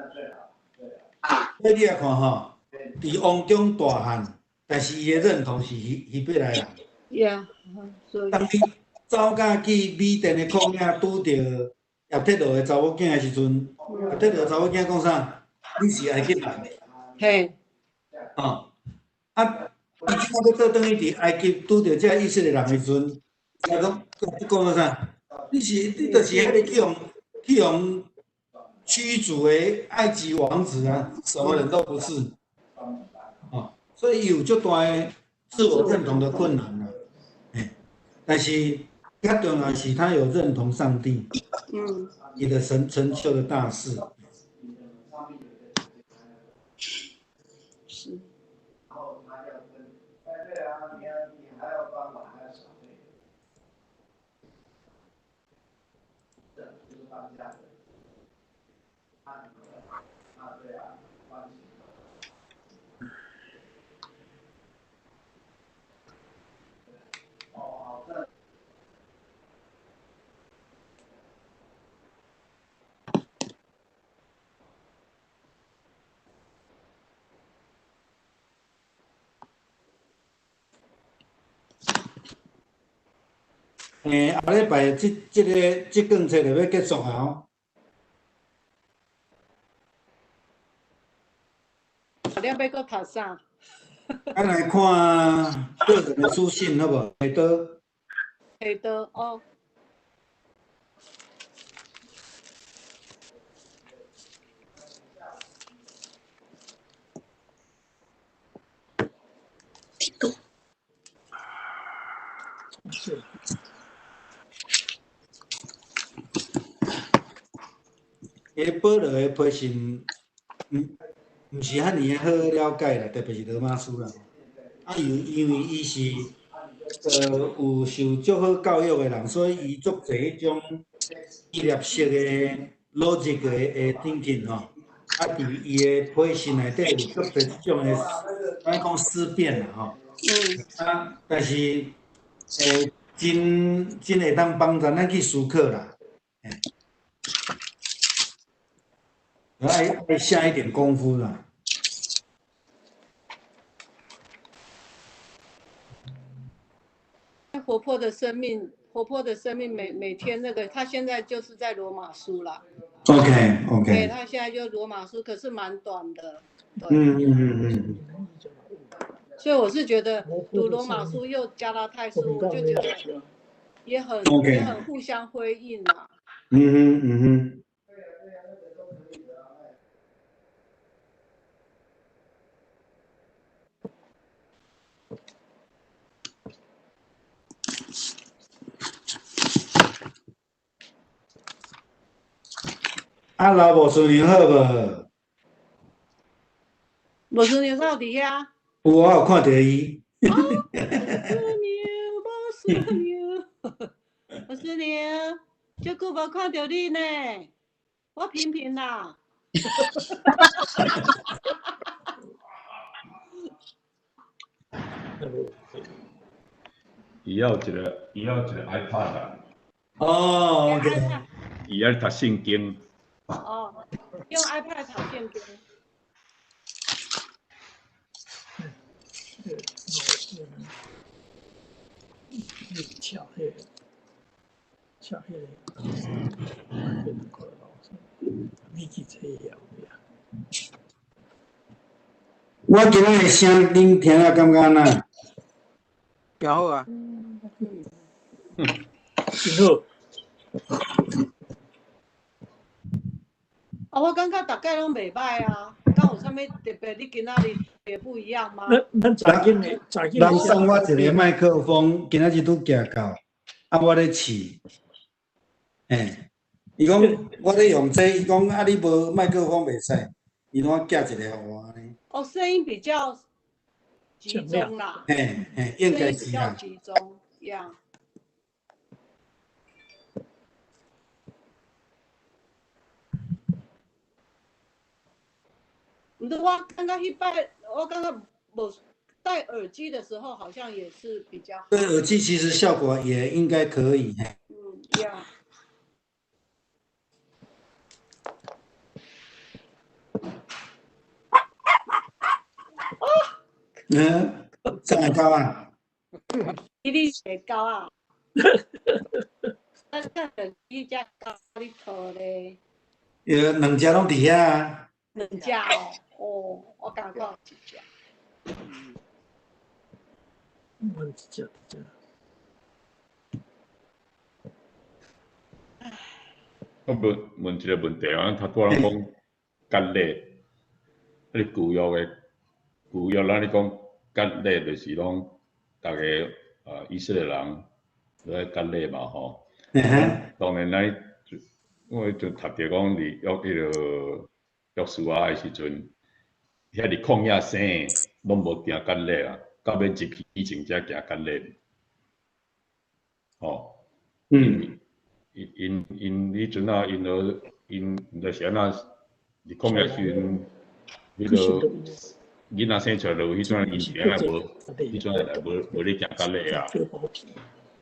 所以你也看吼，佇王宮大漢，但是伊的認同是希伯來人。呀，當伊走到去米甸的曠野，拄著葉忒羅的查某囝的時陣，葉忒羅查某囝講啥？你是埃及人。嘿。哦，啊，伊這擺欲倒轉去佇埃及拄著這以色列人的時陣，伊講講啥？你就是彼個去予驅逐的埃及王子啊，什麼人都不是。哦，所以伊有足大的自我認同的困難啊。但是較重要是，他有認同上帝，伊的神成就的大事。是。欸，後禮拜這卷冊就欲結束啊！吼。你欲閣讀啥？咱來看個人的書信，好無？提多。提多哦。是。彼保罗的批信，毋是遐尔好了解啦，特别是罗马书啦。啊，因为伊是有受足好教育的人，所以伊足济彼种依立式的 logic 的 thinking 吼。啊，伫伊的批信内底有足济这种的，咱讲思辨啦吼。啊，但是真会当帮助咱去思考啦。爱下一点功夫啦。活泼的生命，活泼的生命每天那个，他现在就是在罗马书啦。 OK。对，他现在就罗马书，可是蛮短的。所以我是觉得读罗马书又加拉太书，我就觉得也很也很互相辉映啊。啊，老牧师娘好无？牧师娘到伫遐？有，我有看著伊。牧师娘，牧师娘，足久无看著你呢，我平平啦。伊有一个 iPad 啊。哦，OK。伊爱读圣经。哦，用 iPad 读圣经。我今仔的声，恁听了感觉按怎？诚好啊。真好。啊，我感觉大概拢袂歹啊，敢有啥物特别？你今仔日也不一样吗？咱早间的早间。人送我一个麦克风，今仔日拄寄到，啊，我咧试。嘿，伊讲我咧用这个，伊讲啊，你无麦克风袂使，伊拢寄一个予我按呢。哦，声音比较集中啦。嘿嘿，应该是啦。比较集中，呀。毋过我感觉彼摆，我感觉无戴耳机的时候，好像也是比较好。对，耳机其实效果也应该可以。呀。啥个狗啊？你是狗啊？啊，你只狗你抱咧？有两只拢伫遐啊。两只哦，哦，我感觉一只。阮一只一只。我问一个问题啊，头拄仔人讲割礼，啊，你旧约的旧约，咱咧讲割礼，就是讲逐个以色列人都爱割礼嘛吼。当然咱我就读著讲伫约彼个约书亚的时阵，遐伫旷野生的，拢无行割礼啊，到尾入去以前才行割礼。吼。因彼阵啊，因都因就是按怎伫旷野时阵，彼个囡仔生出来就有彼阵因行啊无，彼阵来无咧行割礼啊。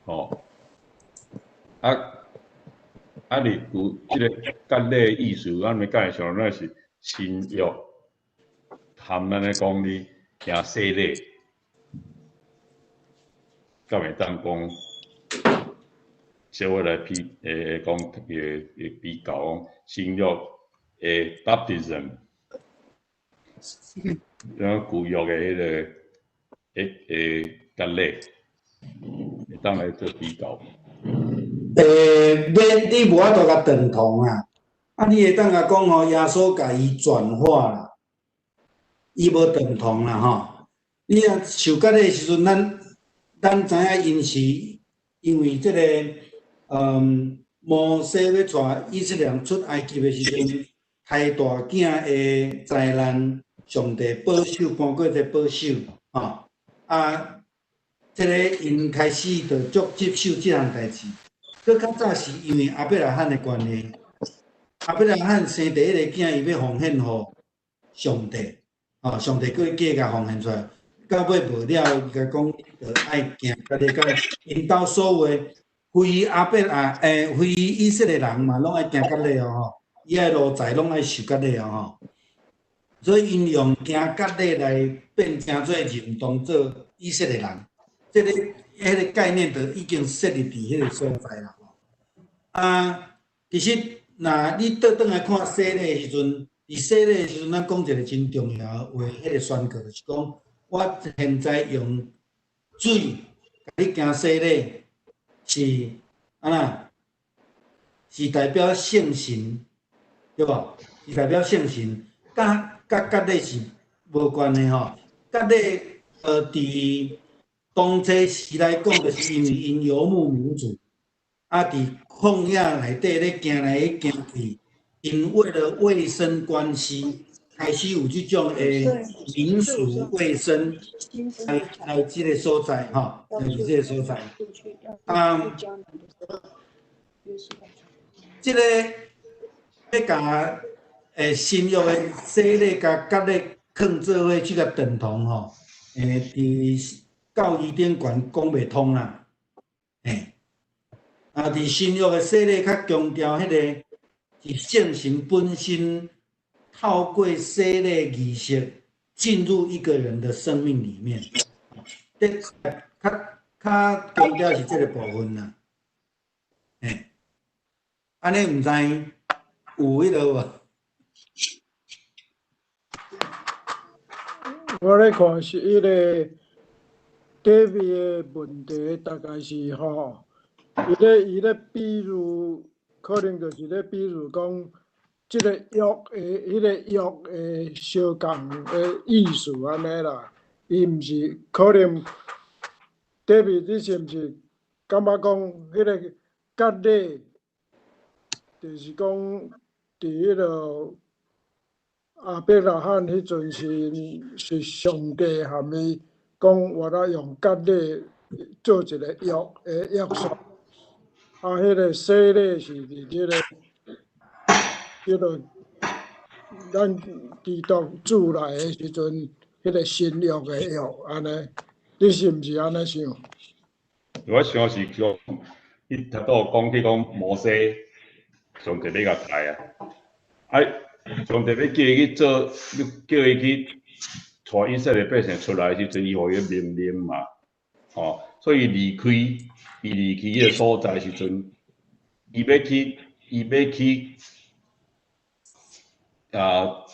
吼。啊！你有这个割礼的意思，咱咪介绍，咱是新约含咱咧讲你行洗礼，敢会当讲小可来比，讲会比较讲新约的 baptism，然后旧约的彼个割礼，会当来做比较。免你无法度共等同啊！啊，你会当共讲吼，耶稣共伊转化啦，伊无等同啦吼。你若受割礼的时阵，咱知影𪜶是因為這個，摩西欲帶以色列人出埃及的時陣，刣大囝的災難，上帝保守，搬過這保守，吼，啊，這个𪜶開始就足接受這項代誌。閣較早是因為亞伯拉罕的關係，亞伯拉罕生第一個囝，伊欲奉獻予上帝，吼，上帝閣叫伊共奉獻出來，到尾無了，伊共講，就愛行割禮，佮𪜶兜所有的非亞伯拉非以色列人嘛，攏愛行割禮哦吼，伊的奴才攏愛受割禮哦吼。所以𪜶用行割禮來變成做認同做以色列人，這个彼个概念就已經設立佇彼个所在啦。啊，其實若你倒轉來看洗禮的時陣，佇洗禮的時陣，咱講一個真重要的話，彼个宣告就是講，我現在用水共你行洗禮，是按怎？是代表聖神，對無？是代表聖神，佮佮割禮是無關的吼。割禮佇當初時來講，就是因為𪜶游牧民族，啊，佇曠野內底咧行來行去，𪜶為了衛生關係，開始有這種的民俗衛生來來這个所在吼，來這个所在。啊，這个欲共新約的洗禮佮割禮囥做伙去共等同吼，佇教義頂懸講袂通啦，嘿。啊，佇新約的洗禮較強調彼个是聖神本身透過洗禮儀式進入一個人的生命裡面，這較較強調是這个部分啦，嘿。按呢毋知有彼个無？我咧看是彼个 David 的問題，大概是吼，伊咧比喻，可能就是咧比喻講，這个約的，彼个約的相仝的意思按呢啦。伊毋是可能，David 你是毋是感覺講彼个割禮，就是講佇彼个亞伯拉罕彼陣時，是上帝含伊講，我來用割禮做一個約的約束。啊，彼个洗禮是佇這个咱基督主來的時陣，彼个新約的約按呢，你是毋是按呢想？我想是講，伊頭拄講起講摩西，上帝欲共刣啊，啊，上帝欲叫伊去做，叫伊去帶以色列百姓出來的時陣，伊予伊命令嘛，吼，所以離開，伊離開彼个所在時陣，伊欲去，啊，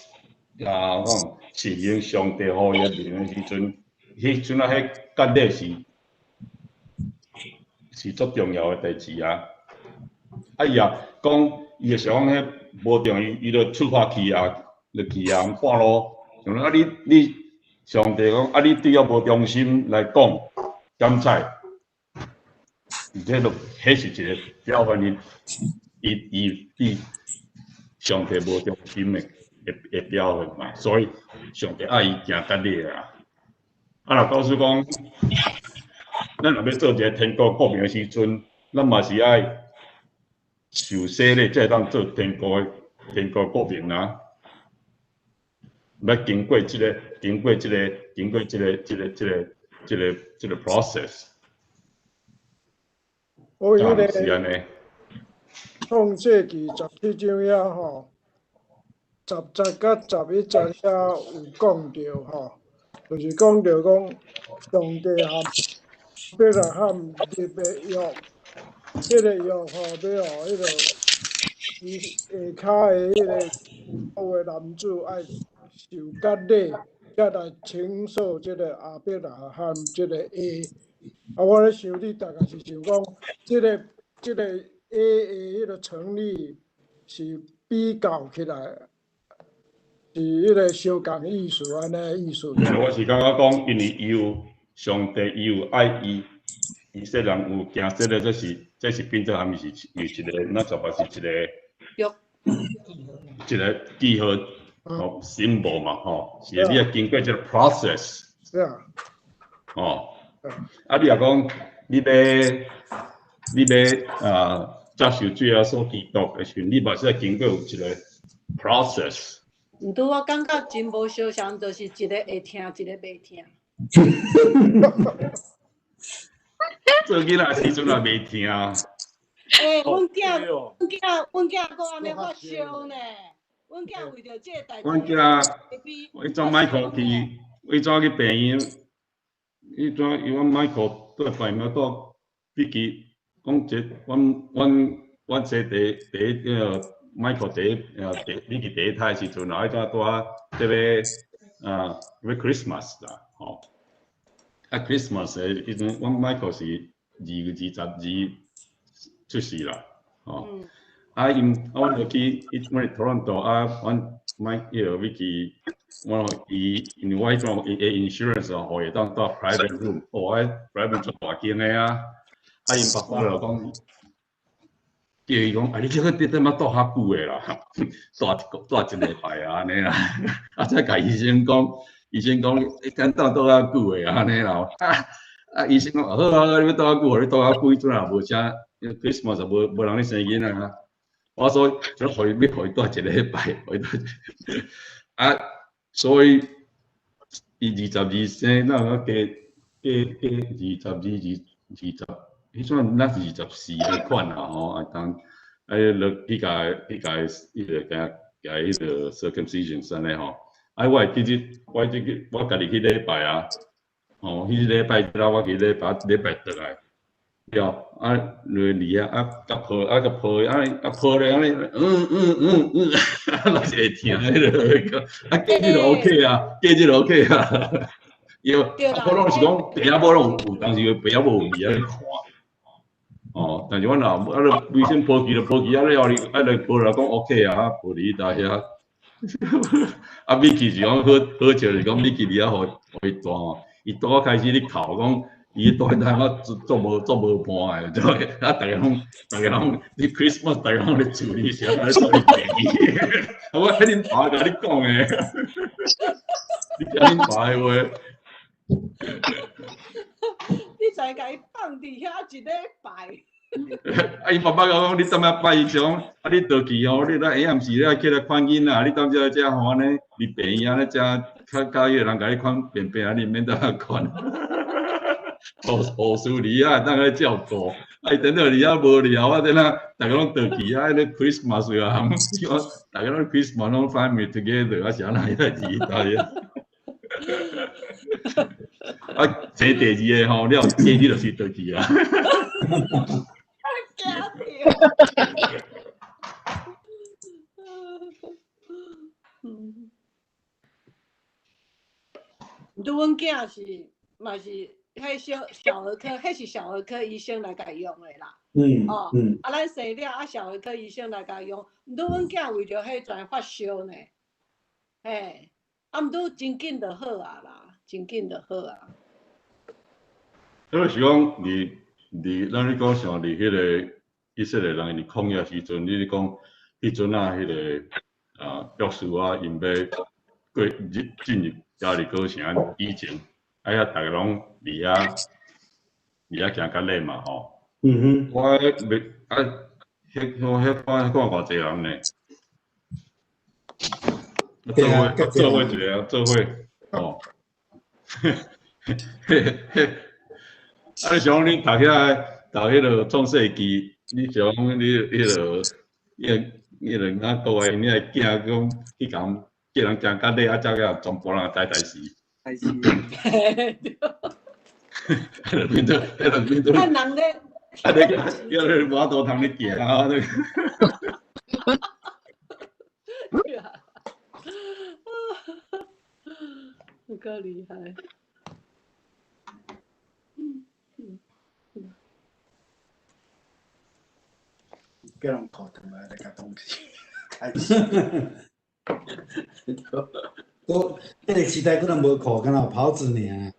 講實行上帝予伊的命令時陣，彼陣啊，彼割禮是足重要的代誌啊！啊，伊也講，伊會想講彼無重要，伊就出發去啊，就去啊，半路想講啊你上帝講啊，你對我無忠心來講，敢知？而且就彼是一個表現伊對上帝無忠心的表現嘛，所以上帝愛伊行割禮啊。啊，若告訴講，咱若欲做一个天國國民的時陣，咱嘛是愛受洗禮，才會當做天國國民啊。欲經過這个，經過這个，經過這个，這个，這个，這个，這个 process。我彼个是按呢。創世記17章遐吼，10節佮11節遐有講著吼，就是講著講上帝和亞伯拉罕立的約，這个約吼欲予彼个伊下跤的彼个所有男子愛受割禮，才來承受這个亞伯拉罕這个約。啊，我咧想你大概是想講，這个約的彼个成立是比較起來，是彼个相仝意思按呢意思。我是感覺講，因為伊有上帝，伊有愛伊，以色列人有行洗禮，這是變做啥物是有一個，那就嘛是一個一個記號，哦，symbol 嘛，吼，是你要經過這個 process。哦，啊，你若講你欲啊接受主耶穌基督的時陣，你嘛是愛經過有一個 process。毋過我感覺真無相像，就是一個會疼，一個袂疼。做囡仔時陣也袂疼。欸，阮囝閣按呢發燒呢，阮囝為著這個代誌。阮囝，伊怎 Michael 去？伊怎去病院？伊怎伊阮 Michael 蹛病院蹛飛機，講這，阮生第第一那個 Michael 第一第你去第一胎時陣啊，彼陣拄仔這個啊欲 Christmas 啦，吼。啊 Christmas 的彼陣，阮 Michael 是2月22出世啦，吼。啊，𪜶啊，阮就去，阮佇 Toronto 啊，阮麥彼個 Vicky，我伊因為我彼陣伊的 insurance 哦，予伊會當蹛 private room，哦，彼 private 足大間的啊，啊，𪜶爸爸就講，叫伊講，啊，你這個佇踮遐蹛較久的啦，蹛一禮拜啊，按呢啦，啊，才共醫生講，醫生講，你敢蹛蹛較久的按呢啦，啊啊，醫生講，好啊，你欲蹛較久，予你蹛較久，彼陣也無啥，Christmas 就無人咧生囡仔啊。我說，就予伊欲予伊蹛一禮拜，予伊蹛啊，所以伊22生，那我加加加22二二十，彼陣咱是24彼款啦吼，啊當啊落去共去共彼個共共彼個 circumcision 按呢吼，啊我會記得，我這個我家己去禮拜啊，吼，彼禮拜了我去禮拜禮拜轉來。對，啊，落嚟啊，啊，共抱，啊，共抱，啊，啊抱咧，按呢，嗯嗯嗯嗯，啊，嘛是會疼彼個，啊，過日就 OK 啊，過日就 OK 啊。伊啊，我攏是講爸仔母攏有，當時爸仔母有佇遐咧看，哦，但是阮若啊，就醫生抱去就抱去，啊了後，啊就抱來講 OK 啊，啊抱佇彼遐。啊，Vicky 是講好好笑，是講 Vicky 佇遐予伊帶，伊拄仔開始咧哭講。伊蹛台我做做無做無伴的，啊，逐家攏，你 Christmas 逐家攏咧處理啥，咧處理病去。我聽恁爸共你講的，你聽恁爸的話。你才共伊放佇遐一禮拜。啊！伊爸爸共我講，你踮遐拜，伊就講，啊，你倒去吼，你咱下暗時你愛起來看囡仔，你踮遮遮吼按呢，佇病院按呢遮較較彼個人共你看便便，啊，你毋免踮遐看。護士佇遐會當來照顧，啊，伊等到佇遐無聊啊，等下逐家攏倒去啊，彼個 Christmas 啊，逐家攏 Christmas 攏 family together 啊，是按怎代誌大啊？啊，生第二個吼了，第二就是倒去啊。驚著！毋過阮囝是嘛是。彼小小兒科，彼是小兒科醫生來共伊用的啦。哦，啊，咱生了啊，小兒科醫生來共伊用。毋過阮囝為著彼陣發燒呢，嘿，啊，毋過真緊就好啊啦，真緊就好啊。就是講，佇咱咧講像佇彼個以色列人佇曠野時陣，你咧講彼陣啊，彼個啊約書亞𪜶欲過入進入耶利哥城以前。啊！遐逐家攏佇遐行割禮嘛吼。我袂啊，彼我彼看看偌濟人呢？做伙一个啊，做伙吼。嘿嘿，啊！你想講你讀遐讀彼个創世記，你想講你彼个彼個咱國外𪜶的囝講去共叫人行割禮，啊，才個全部人知代誌。代誌。彼就變做，彼就變做。看人咧。啊！你叫你無法度通咧行啊！你。有夠厲害。叫人抱轉來來共通知，開始。閣彼个時代可能無褲，敢若有袍子爾。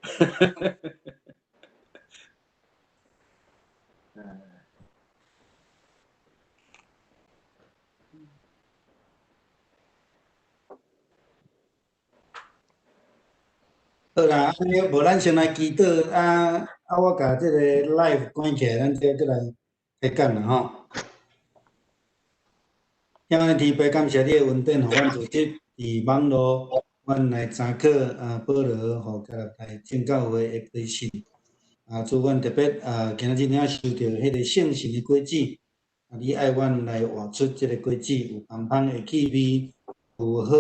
好啦，按呢無咱先來祈禱啊啊！我共這個 live 關起來，咱再閣來開講啦吼。親愛的天父，感謝你的恩典，予阮組織佇網路，阮來參考啊保羅予加拉太眾教會的批信。啊，主，阮特別啊，今仔日領受著彼個聖神的果子，啊，你愛阮來活出這個果子，有芳芳的氣味，有好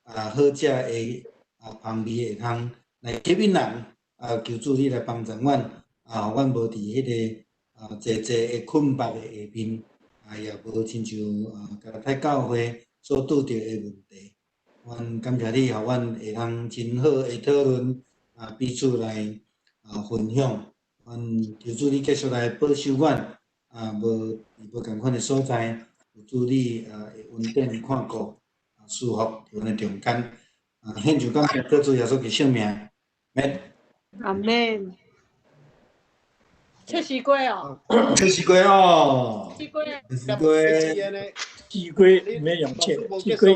啊好食的啊芳味會通來吸引人。啊，求主你來幫助阮，啊，予阮無佇彼個啊濟濟的捆縛的下面，啊，也無親像啊加拉太教會所拄著的問題。阮感謝你，予阮會通真好的討論，啊，彼此來啊分享。阮求主你繼續來保守阮，啊，無佇無仝款的所在，有主你啊的恩典看顧，啊，賜福佇阮的中間。啊，獻上感謝，靠主耶穌的聖名，阿阿們。切西瓜哦。切西瓜哦。西瓜。切西瓜。西瓜毋免用切，西瓜。